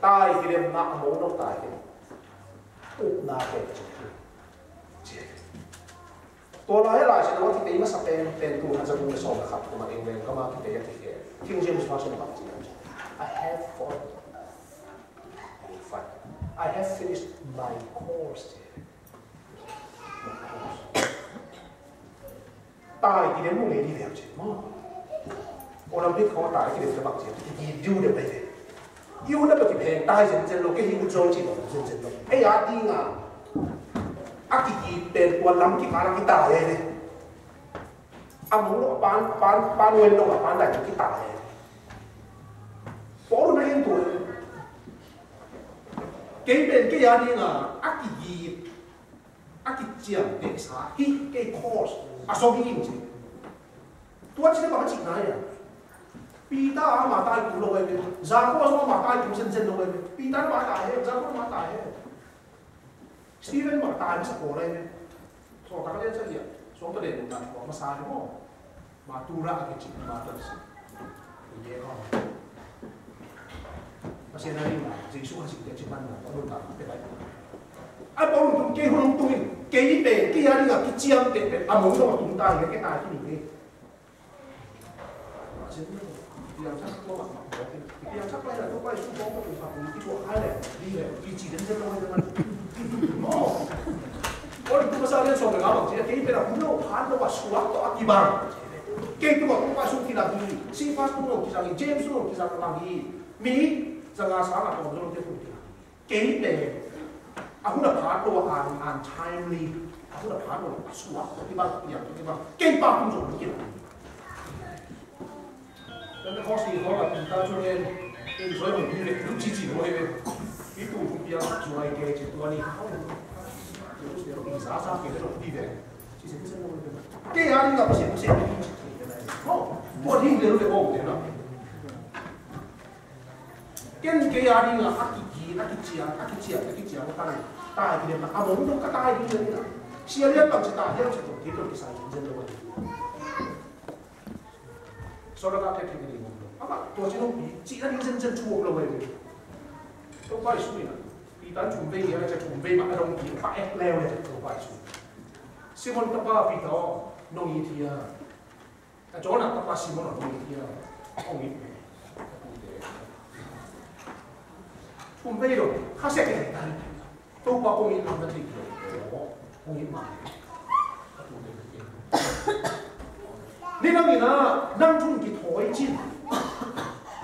Tai kidemna a mong dong tai ken. Upna ken ci. Ci. Tua lai Lai Siangtho a kithei masa pen, pen tul khat za guk le sawm le khat kum a England gam a kithei a kithei. King James Version a bang ci. I have fought. I have finished my course. Tai kidem mu ngei dih lem ci maw. Olympic khawng tai kidem te bang ci, i diu deuh pai ve. I ut na bek kipheng tai zenzen lo, kei hi ut zo ci lo zenzen lo. Ei a ding a, a kigit pen tua lam kikal a kitai ve. A mong lo a pan, pan, pan wen lo a pan dai kitai ve. Paul na hin tua. Kei pen kei a ding a, a kigit a kiciamtehsa hi, kei course a sawm hi ing ci. Tua ci le bang a cihna hia? Peter ama tai kum lo ai ve. Jacob ama tai kum zenzen lo ai ve. Peter ama tai he, Jacob ama tai he. Stephen ama tai masa pawl ai ve. Sawltak a lian sa lian. Sawltak a lian na tua masa hi maw. Matura a kici, matura si. Ye ko. Pasian a ring a, Jesu a singte ci man na, Paul ta te bai. A Paul tung kei hun tung in, kei pe, kei a ring a kiciamteh pe, a mong dong a tung ta, ye kei ta kini kei. Pasian a ring a, piang sak tua mak mak tua kei. Piang sak pai la, tua pai su bong ko tung sak tung, ki tua kai le, di le, ki ci den den lo le man. Oh. Paul tung masa lian sawm le nga bang ci, kei pe la, hun lo, han lo, wa suak to a kibang. Kei tungah Topa sung kilang hi, Cephas tungah kilang hi, James tungah kilang hi, mi zanga sang a tawm zong te tungah kilang hi. Kei pen a hun a phat lo a, un, untimely, a hun a phat lo a suak, kibang, kibang, kibang, kei pa tung zong kilang hi. Pentecost ni khawng a Peter cu ngen, in zoi hong hi ve, lungci ci lo hi ve. Hi tu hong piang sak zuai ke ci tua ni. Jerusalem in za za ke lo hi ve. Ci sen sen lo hi ve. Kei a ding a Pasian, Pasian, Pasian, Pasian, Pasian. Oh, tua ding le lo ve, oh, le lo. Ken kei a ding a, a kiki, a kiciang, a kiciang, a kiciang, a tai, tai ding le na, a mong dong ka tai ding le na. Sia lian bang ci tai, lian ci tu, ki tu, ki sai, zen lo. Sawltak a khe khe ding lo. Amah tua ci nong pi, cihna ding zenzen thuak lo ve. Topa Jesu in a, Peter in thum vei ngia, cia thum vei mah a dong pi, pa ek leu le, Topa Jesu. Simon tapa Peter aw, nong it hia? A Jonah tapa Simon aw, nong it hia? Hong it ve. Thum vei lo, kha sek e tan. Topa kong it lam na thei kei lo. Kong it mah. Ni nang in a, nang thu in kithawi cin.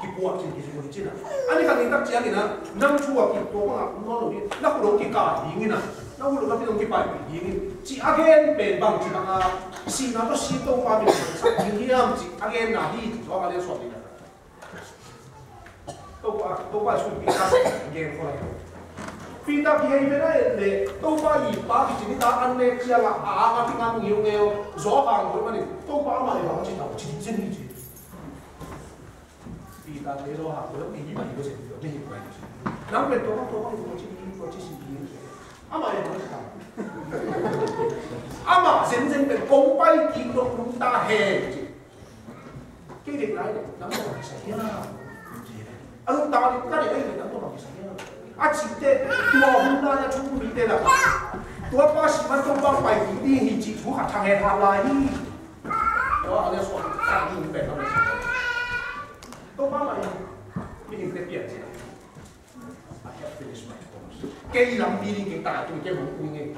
Kikuah cin, kizui cin a. A ni khat ni tak ciangin a, nang thu a kituak bang a, um nawn lo hi. Na khut hong kikai ding in a. Na khut hong na pil hong kipaipih ding in. Ci a gen pen bang ci bang a. Sihna tawh si Topa min sak ding hiam ci a genna hi ci. Sawm a lian sawm ding a. Topa, Topa sung Peter sung gen khua lai. Peter kihei ve na et le, Topa i pa kici ni ta an nek ciang a, a, a, a, kingang ngiu ngeu, zaw hang khoi manin, Topa amah i bang ci tau, ci, ci, ci, ci. Peter te zaw hang khoi, mi hi mai ko ci, mi hi mai ko ci. Nang pen Topa, Topa, ko ci, ko ci, ci, ci. Amah i bang ci tau. Amah zenzen pen kong pai kik dong nung ta hen ci. Kei dek lai dek, nang tawh bang kisai hiam? A lungtang dek, ka dek lai dek, nang tawh bang kisai hiam? A cihte, tua hun lai a thu mite la. Tua pa si man tua pa pai ding hi cih thu khat thang he thang lai hi. Tua a le suak thang ding pen a le suak. Tua pa mai, mihingte pian cia. I have finished my course. Kei lampi ding kei tai, kei hong ui ngei.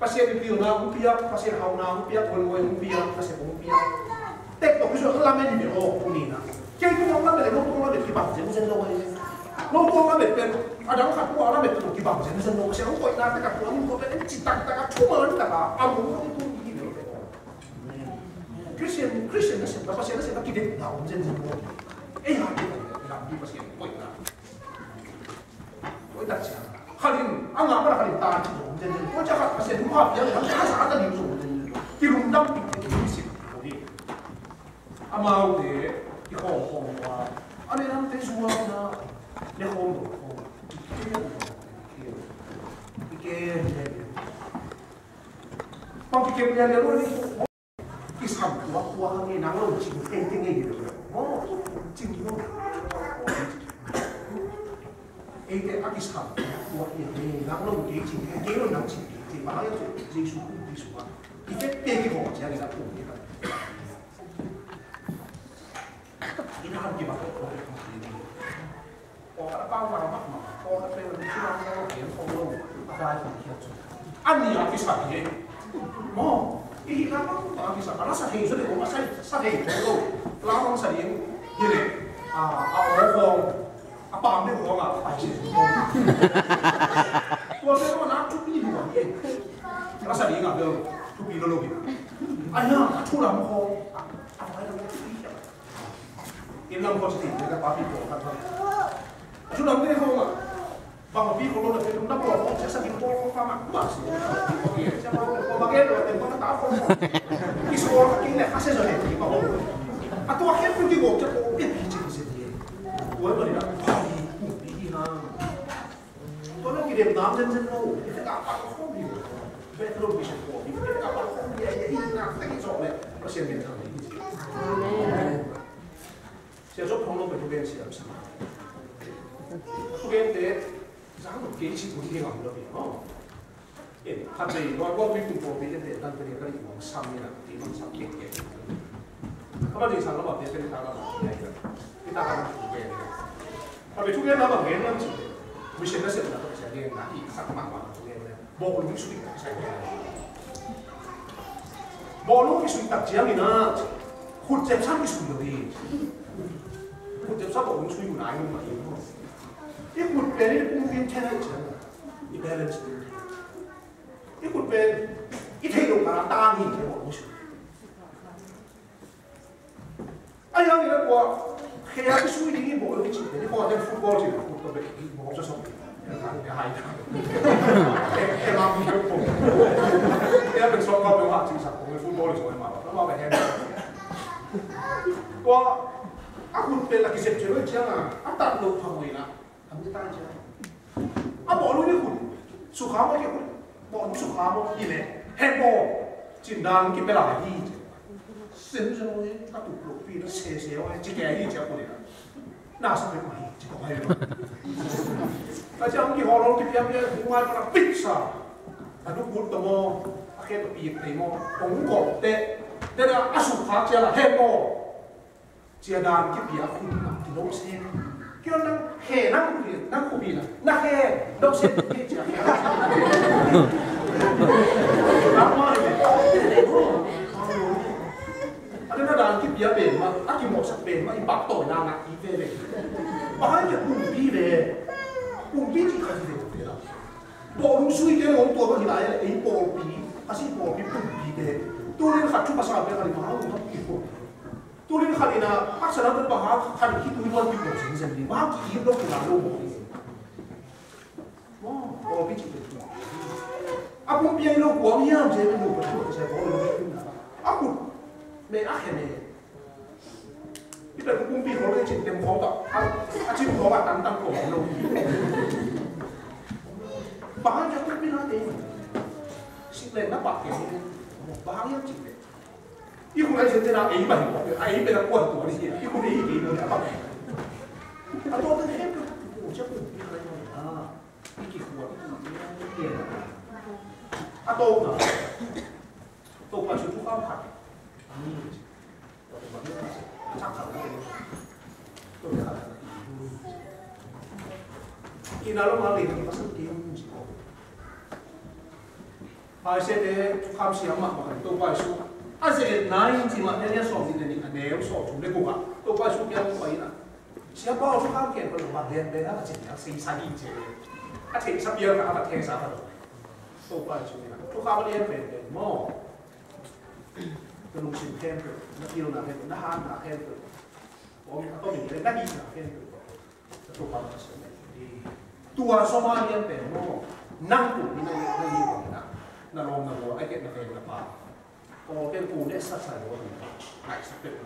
Pasian in pilna hong piak, Pasian hauna hong piak, huaihua hong piak, nasep hong piak. Tek tawh kizui lamen hi ve aw, tuni-in ah. Kei tung hong lamen leh, no tung lamen kibang zenzen lo hi. No tung lamen pen, a dang khat tua lamen pen kibang zenzen lo. Pasian hong koihna tek a tua hong koih pen, en ci taktak a, thuman tak a, a mung hong tung hi ve aw. Christian, Christian nasepna, Pasian nasepna kidemna om zenzen lo. Ei ha, kidemna, lampi Pasian koihna. Tua i tak ciang khat in a ngah pan a khat in tan ci zong om zenzen. Tua ciang khat Pasian thu kha piang in a sa a ta ding zong om zenzen. Kilungdam tik tik, kilungsim tik tik. Amaute i khawm khawm ua, a ne lamte zuau na, ne khawm lo khawm. I kem, i kem, i kem. Bang kikem lian lian lo ni. Kisam tuak tuak hang e, nang lo cing tengteng e hi lo. Maw, cing lo. Eite a kisam tuak tuak hi e, nang lo kei cing, kei lo nang cing kei cing. Bang hang e, Jesu kum Jesu a. I tek te ki hong ciang i na kum ni ka. I na han ki bang. A ni a kisam hi. Maw, i hihna bang a kisam. A na sa thei zaw le, a sa, sa thei zaw lo. Lamang sa ding hi le, a, a aw khawng, a pam ding khawng a, a pai si. Tua pen a na thupi lua hi. A sa ding a bel thupi lo lo hi. A na, a thu lam khawng, a, a vai lam thupi hi. Inn lam khawng ci ding, ka papi khawng khat khawng. A thu lam te khawng a. Bang a pi khawng lo na pe tum na khawng khawng, cia sa pi khawng khawng pa ma, ma si. Cia ma khawng, ma gen lo, te ma ta khawng khawng. I sual ka king le, ka se zo le, ki ma khawng. A tua khawng pi ki khawng, cia khawng pi pi ci ki se di. Tua ma ni na, pa pi, pi hi hang. Tua na kidem nam zenzen lo, i te ka pa khawng pi. Bethlehem Mission khawng pi, i te ka pa khawng pi, i na te ki zo le, Pasian gen thang ni. Amen. Sia Job hong lo pen thugen siam sa. Thugente zang lo kei cih hun hi ngam lo hi maw. Eh, khat vei lo, lo tui kum pawlpi tente tan teni ka ri uang sam ni na, ti mang sam kek kek. Ka ma ding sang lo ba, te teni ta ka ba, te ta ka ba, te ta ka ba, te ta ka ba. Khat vei thugen na ba, gen lam cih. Mission na sep na ka sia gen na, i sak mak mak thugen na. Bawlung sui ka sai. Bawlung i sui tak ciangin a, khut cep sam i sui lo hi. Khut cep sam bawlung sui mun ai mun mah hi. I khut pen i pumpi in then ai ciang a, i balance. I khut pen i theih loh kal a tang hi, i bawlung sui. Ai, hang ina tua, khe a kisui ding i bawl i cih pen, i kawten football cih pen, football pen, i bawl sa sawm. Ai, ai, ai. E, e, lam i bawl. E, a pen sawm ka pen ha cih sa, football i sawm ma, ma pen hen. Tua, a khut pen la kisep cih lo ciang a, a tat lo pha mo ina. A bawlung i khut sukha maw, i khut bawlung sukha maw, i le, he maw, cin dan kipia lai hi ci. Sen sen maw, ka tuk lo pi na se se maw, ci ke hi ci a khut i na. Na sa pek mah hi ci ko hai maw. Ka ciang kihawl hawl kipia pia, hu ngai pa na pik sa. A duk but ta maw, a khe ta pik tei maw, hong kawk te, te na a sukha ci a la, he maw. Cia dan kipia khut na kilawm se. Kio nang he nang khupi, nang khupi na. Na he, lawm se, cia he. Nang ma he. A dan kipia pen ma, a kimawhsak pen ma, i pak tawi na ngak i ve ve. Bang hang kia pumpi ve. Pumpi ci kha ci ve ve la. Bawlung sui te nong tua bang hi lai, ei pawlpi, a si pawlpi pumpi te. Tunin khat thu pasal pen khat i ma hang pi pawlpi. Tunin khat in a, haksa lam pen bang hang khat in khitui tuan kik lo zenzen ding, bang hang ki-it lo kina lo maw ding. Maw, aw, pi cih pen. A pumpi a i lo kuang hiam ci pen lo pen lo pen sa ko lo pen na. A kut me a khe me. I pen pumpi ko lo cin tem ko ta. A, a cin ko a tan tan ko lo. Bang hang ki a pumpi na te. Sik le na pa ke. Bang hang hiam cih le. I khut ai zen tena ei bang hi, a ei pen a kuan tua ni hi, i khut ei hi kei lo ni a bang. A tua teng hem lo, tua cia kum pi khai lo ni a, i kikhua, i kikhua, i kikhua. A tua na, tua pa su tu kam khat. Ni, tua pa ni, a chak khat ni. Tua ni khat. Ina lo ma le ni pasal ke ni ko. Pharisee-te thukham siam mahmah kan Topa Jesuh a ze-etna in ci mah, Daniel sawmnih le nih a neu sawmthum le guk ah Topa Jesuh kiang hong pai in ah, Siapa aw, thukham khempeuh bang lian pen a va cih hiam, a theihsa hi ci. A theihsa pial kha, a va theihsa kha lo. Topa Jesuh in ah, thukham a lian penpen maw, na lungsim khempeuh, na pilna khempeuh, na hatna khempeuh, a om a tom in le na hihna khempeuh, na Topa Pasian na it hi. Tua sawm a lian pen maw, nang kum hi na, na hi bang na, na lawm na gual, a kep na veng na pa. Paul pen kum ne sa sa lo, ngaihsak peuh.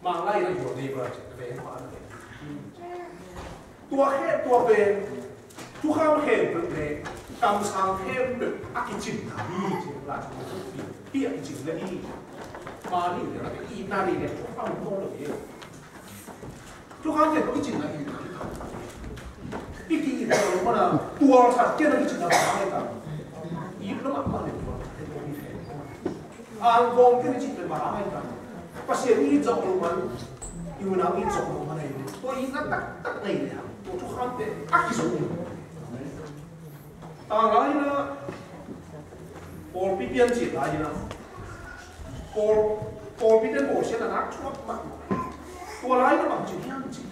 Mang lai na your neighbor ci, na veng pa na veng. Tua khe, tua pen thukham khempeuh le kamsang khempeuh a kicinna hi ci, la ci hi a kicin na hi. Mah ni le, itna ni le thukham ko lo hi. Thukham khempeuh kicinna itna hi. I ki-itna lo mana, tua khat kian a kicinna bang hi ta. It lo mahmah le tua khat kian a kicinna. Angkawm kei ni cih pen bang hang hiam? Pasian i it zawh loh man, i unau i it zawh loh man ahi. Tua itna taktak nei leh hang, tua thukham pen a kizo hi. Tanglai in ah, pawlpi piancil lai in ah, pawl, pawlpi ten bawlsiatna nak thuak mahmah. Tua lai in ah bang ci hiam cih.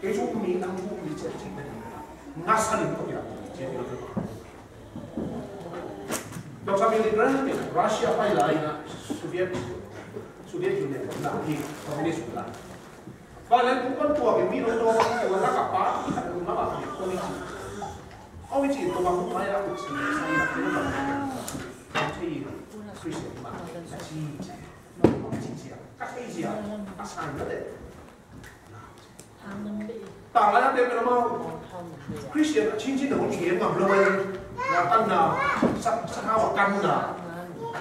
Kei thu um mi, nang thu um mi ci a, ci a, na sa lim ko ya ci a. Doctor Billy Graham in Russia pai lai in ah, Soviet, Soviet Union na hi, Communist lai. Vanleng kum pan tuak in mi lo to, tua lak ah pa khat a lunglam ah kong ci. Kong ci, tua bang huk mai a kuk si, sa i lak, tua bang huk mai a kuk si, Christian mah a ci, ci, ci a, ka thei ci a, a san na te. Tanglai a te pen amau Christian a cincin na hong kigem ngam lo mai. Na tanna, sa, sa hau a kanna.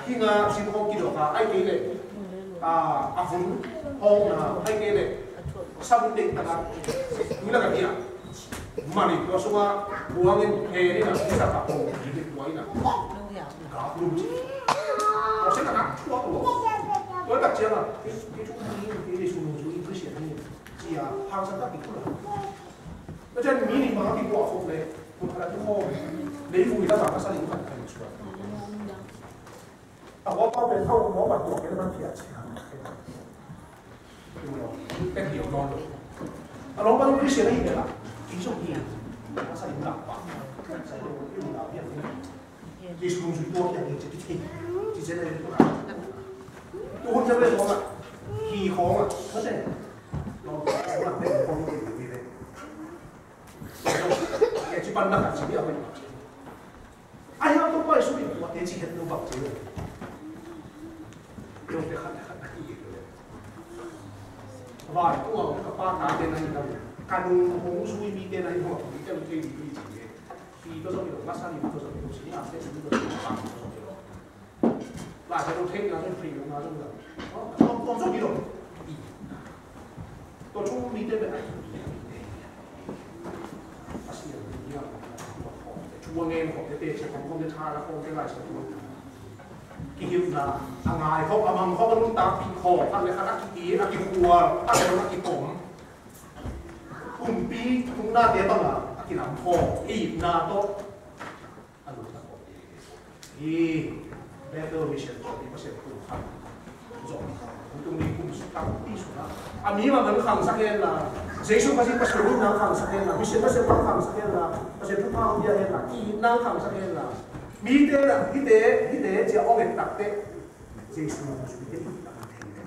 Hinga sin hong kidok a, ai kei leh, a, a vun hong na, ai kei leh, sabun dek taka tui lak a dia. Mani tua sunga buang in he ni na, ni sa ka hong kigem tua in na. Ka lum ci. Tua sen a nak tua tua. Tua tak ciang a, ki, ki tung ni, ki, ki sung sung Christian ni. Cia, hangsan tak kikul a. Tua ciang mi nih bang a kikuah khop leh, kun a la tu khawm. Lei vui la bang a sa ling khat khat suak. A hua pau pen hau hua bang tuak kei la bang phiat cia. Tek hiau nawn lo. A lawm bang Christian ahi kei la. Kei zong hi. A sa ling lak bang. Sa ling lak bang. Jesu nungzui tua kiang hi ci, ci, ci, ci, ci, ci, ci. Tu hun ciang le khawng ah, hi khawng ah, mate. Lawm khawng ah, mate khawng ah, mate. Kei ci pan nak ah ci, a hoih. Ai, hau tua pai sui, tua te ci het lo bak ci lo. Lo te khat, khat, khat, i lo. Vai, tua ka pa ta te na hi lo. Ka nung hong sui mi te na hi lo, mi te lo te di, di ci. Pi to zong i lo, masa ni to zong i lo, si ni a se ni to zong i lo, pa to zong i lo. La se lo thei na zong free lo na zong lo. Oh, to, to zong i lo. I. To chung mi te be ai. A si ni a. Chung ngen ko te te che ko ko te tha la ko te la se ko. Kihilhna, a ngai khop, a mang khop, a nuntakpih khop, a le khat a ki-it, a kikhual, a le a kikom. Kumpi thuknate bangah a kilam khop, itna tawh a nuntak khop. Hi, Bethel Mission tawh i Pasian kum khat zawh. Kum tung ni kum tampi sungah a mi mah man khangsak hen la, Jesu Khazih Pasian itna khangsak hen la, Mission Pasian mah khangsak hen la, Pasian thupha hong pia hen la, itna khangsak hen la. Mite na, hite, hite cia hong et takte. Jesu nungzuite i tak thei le.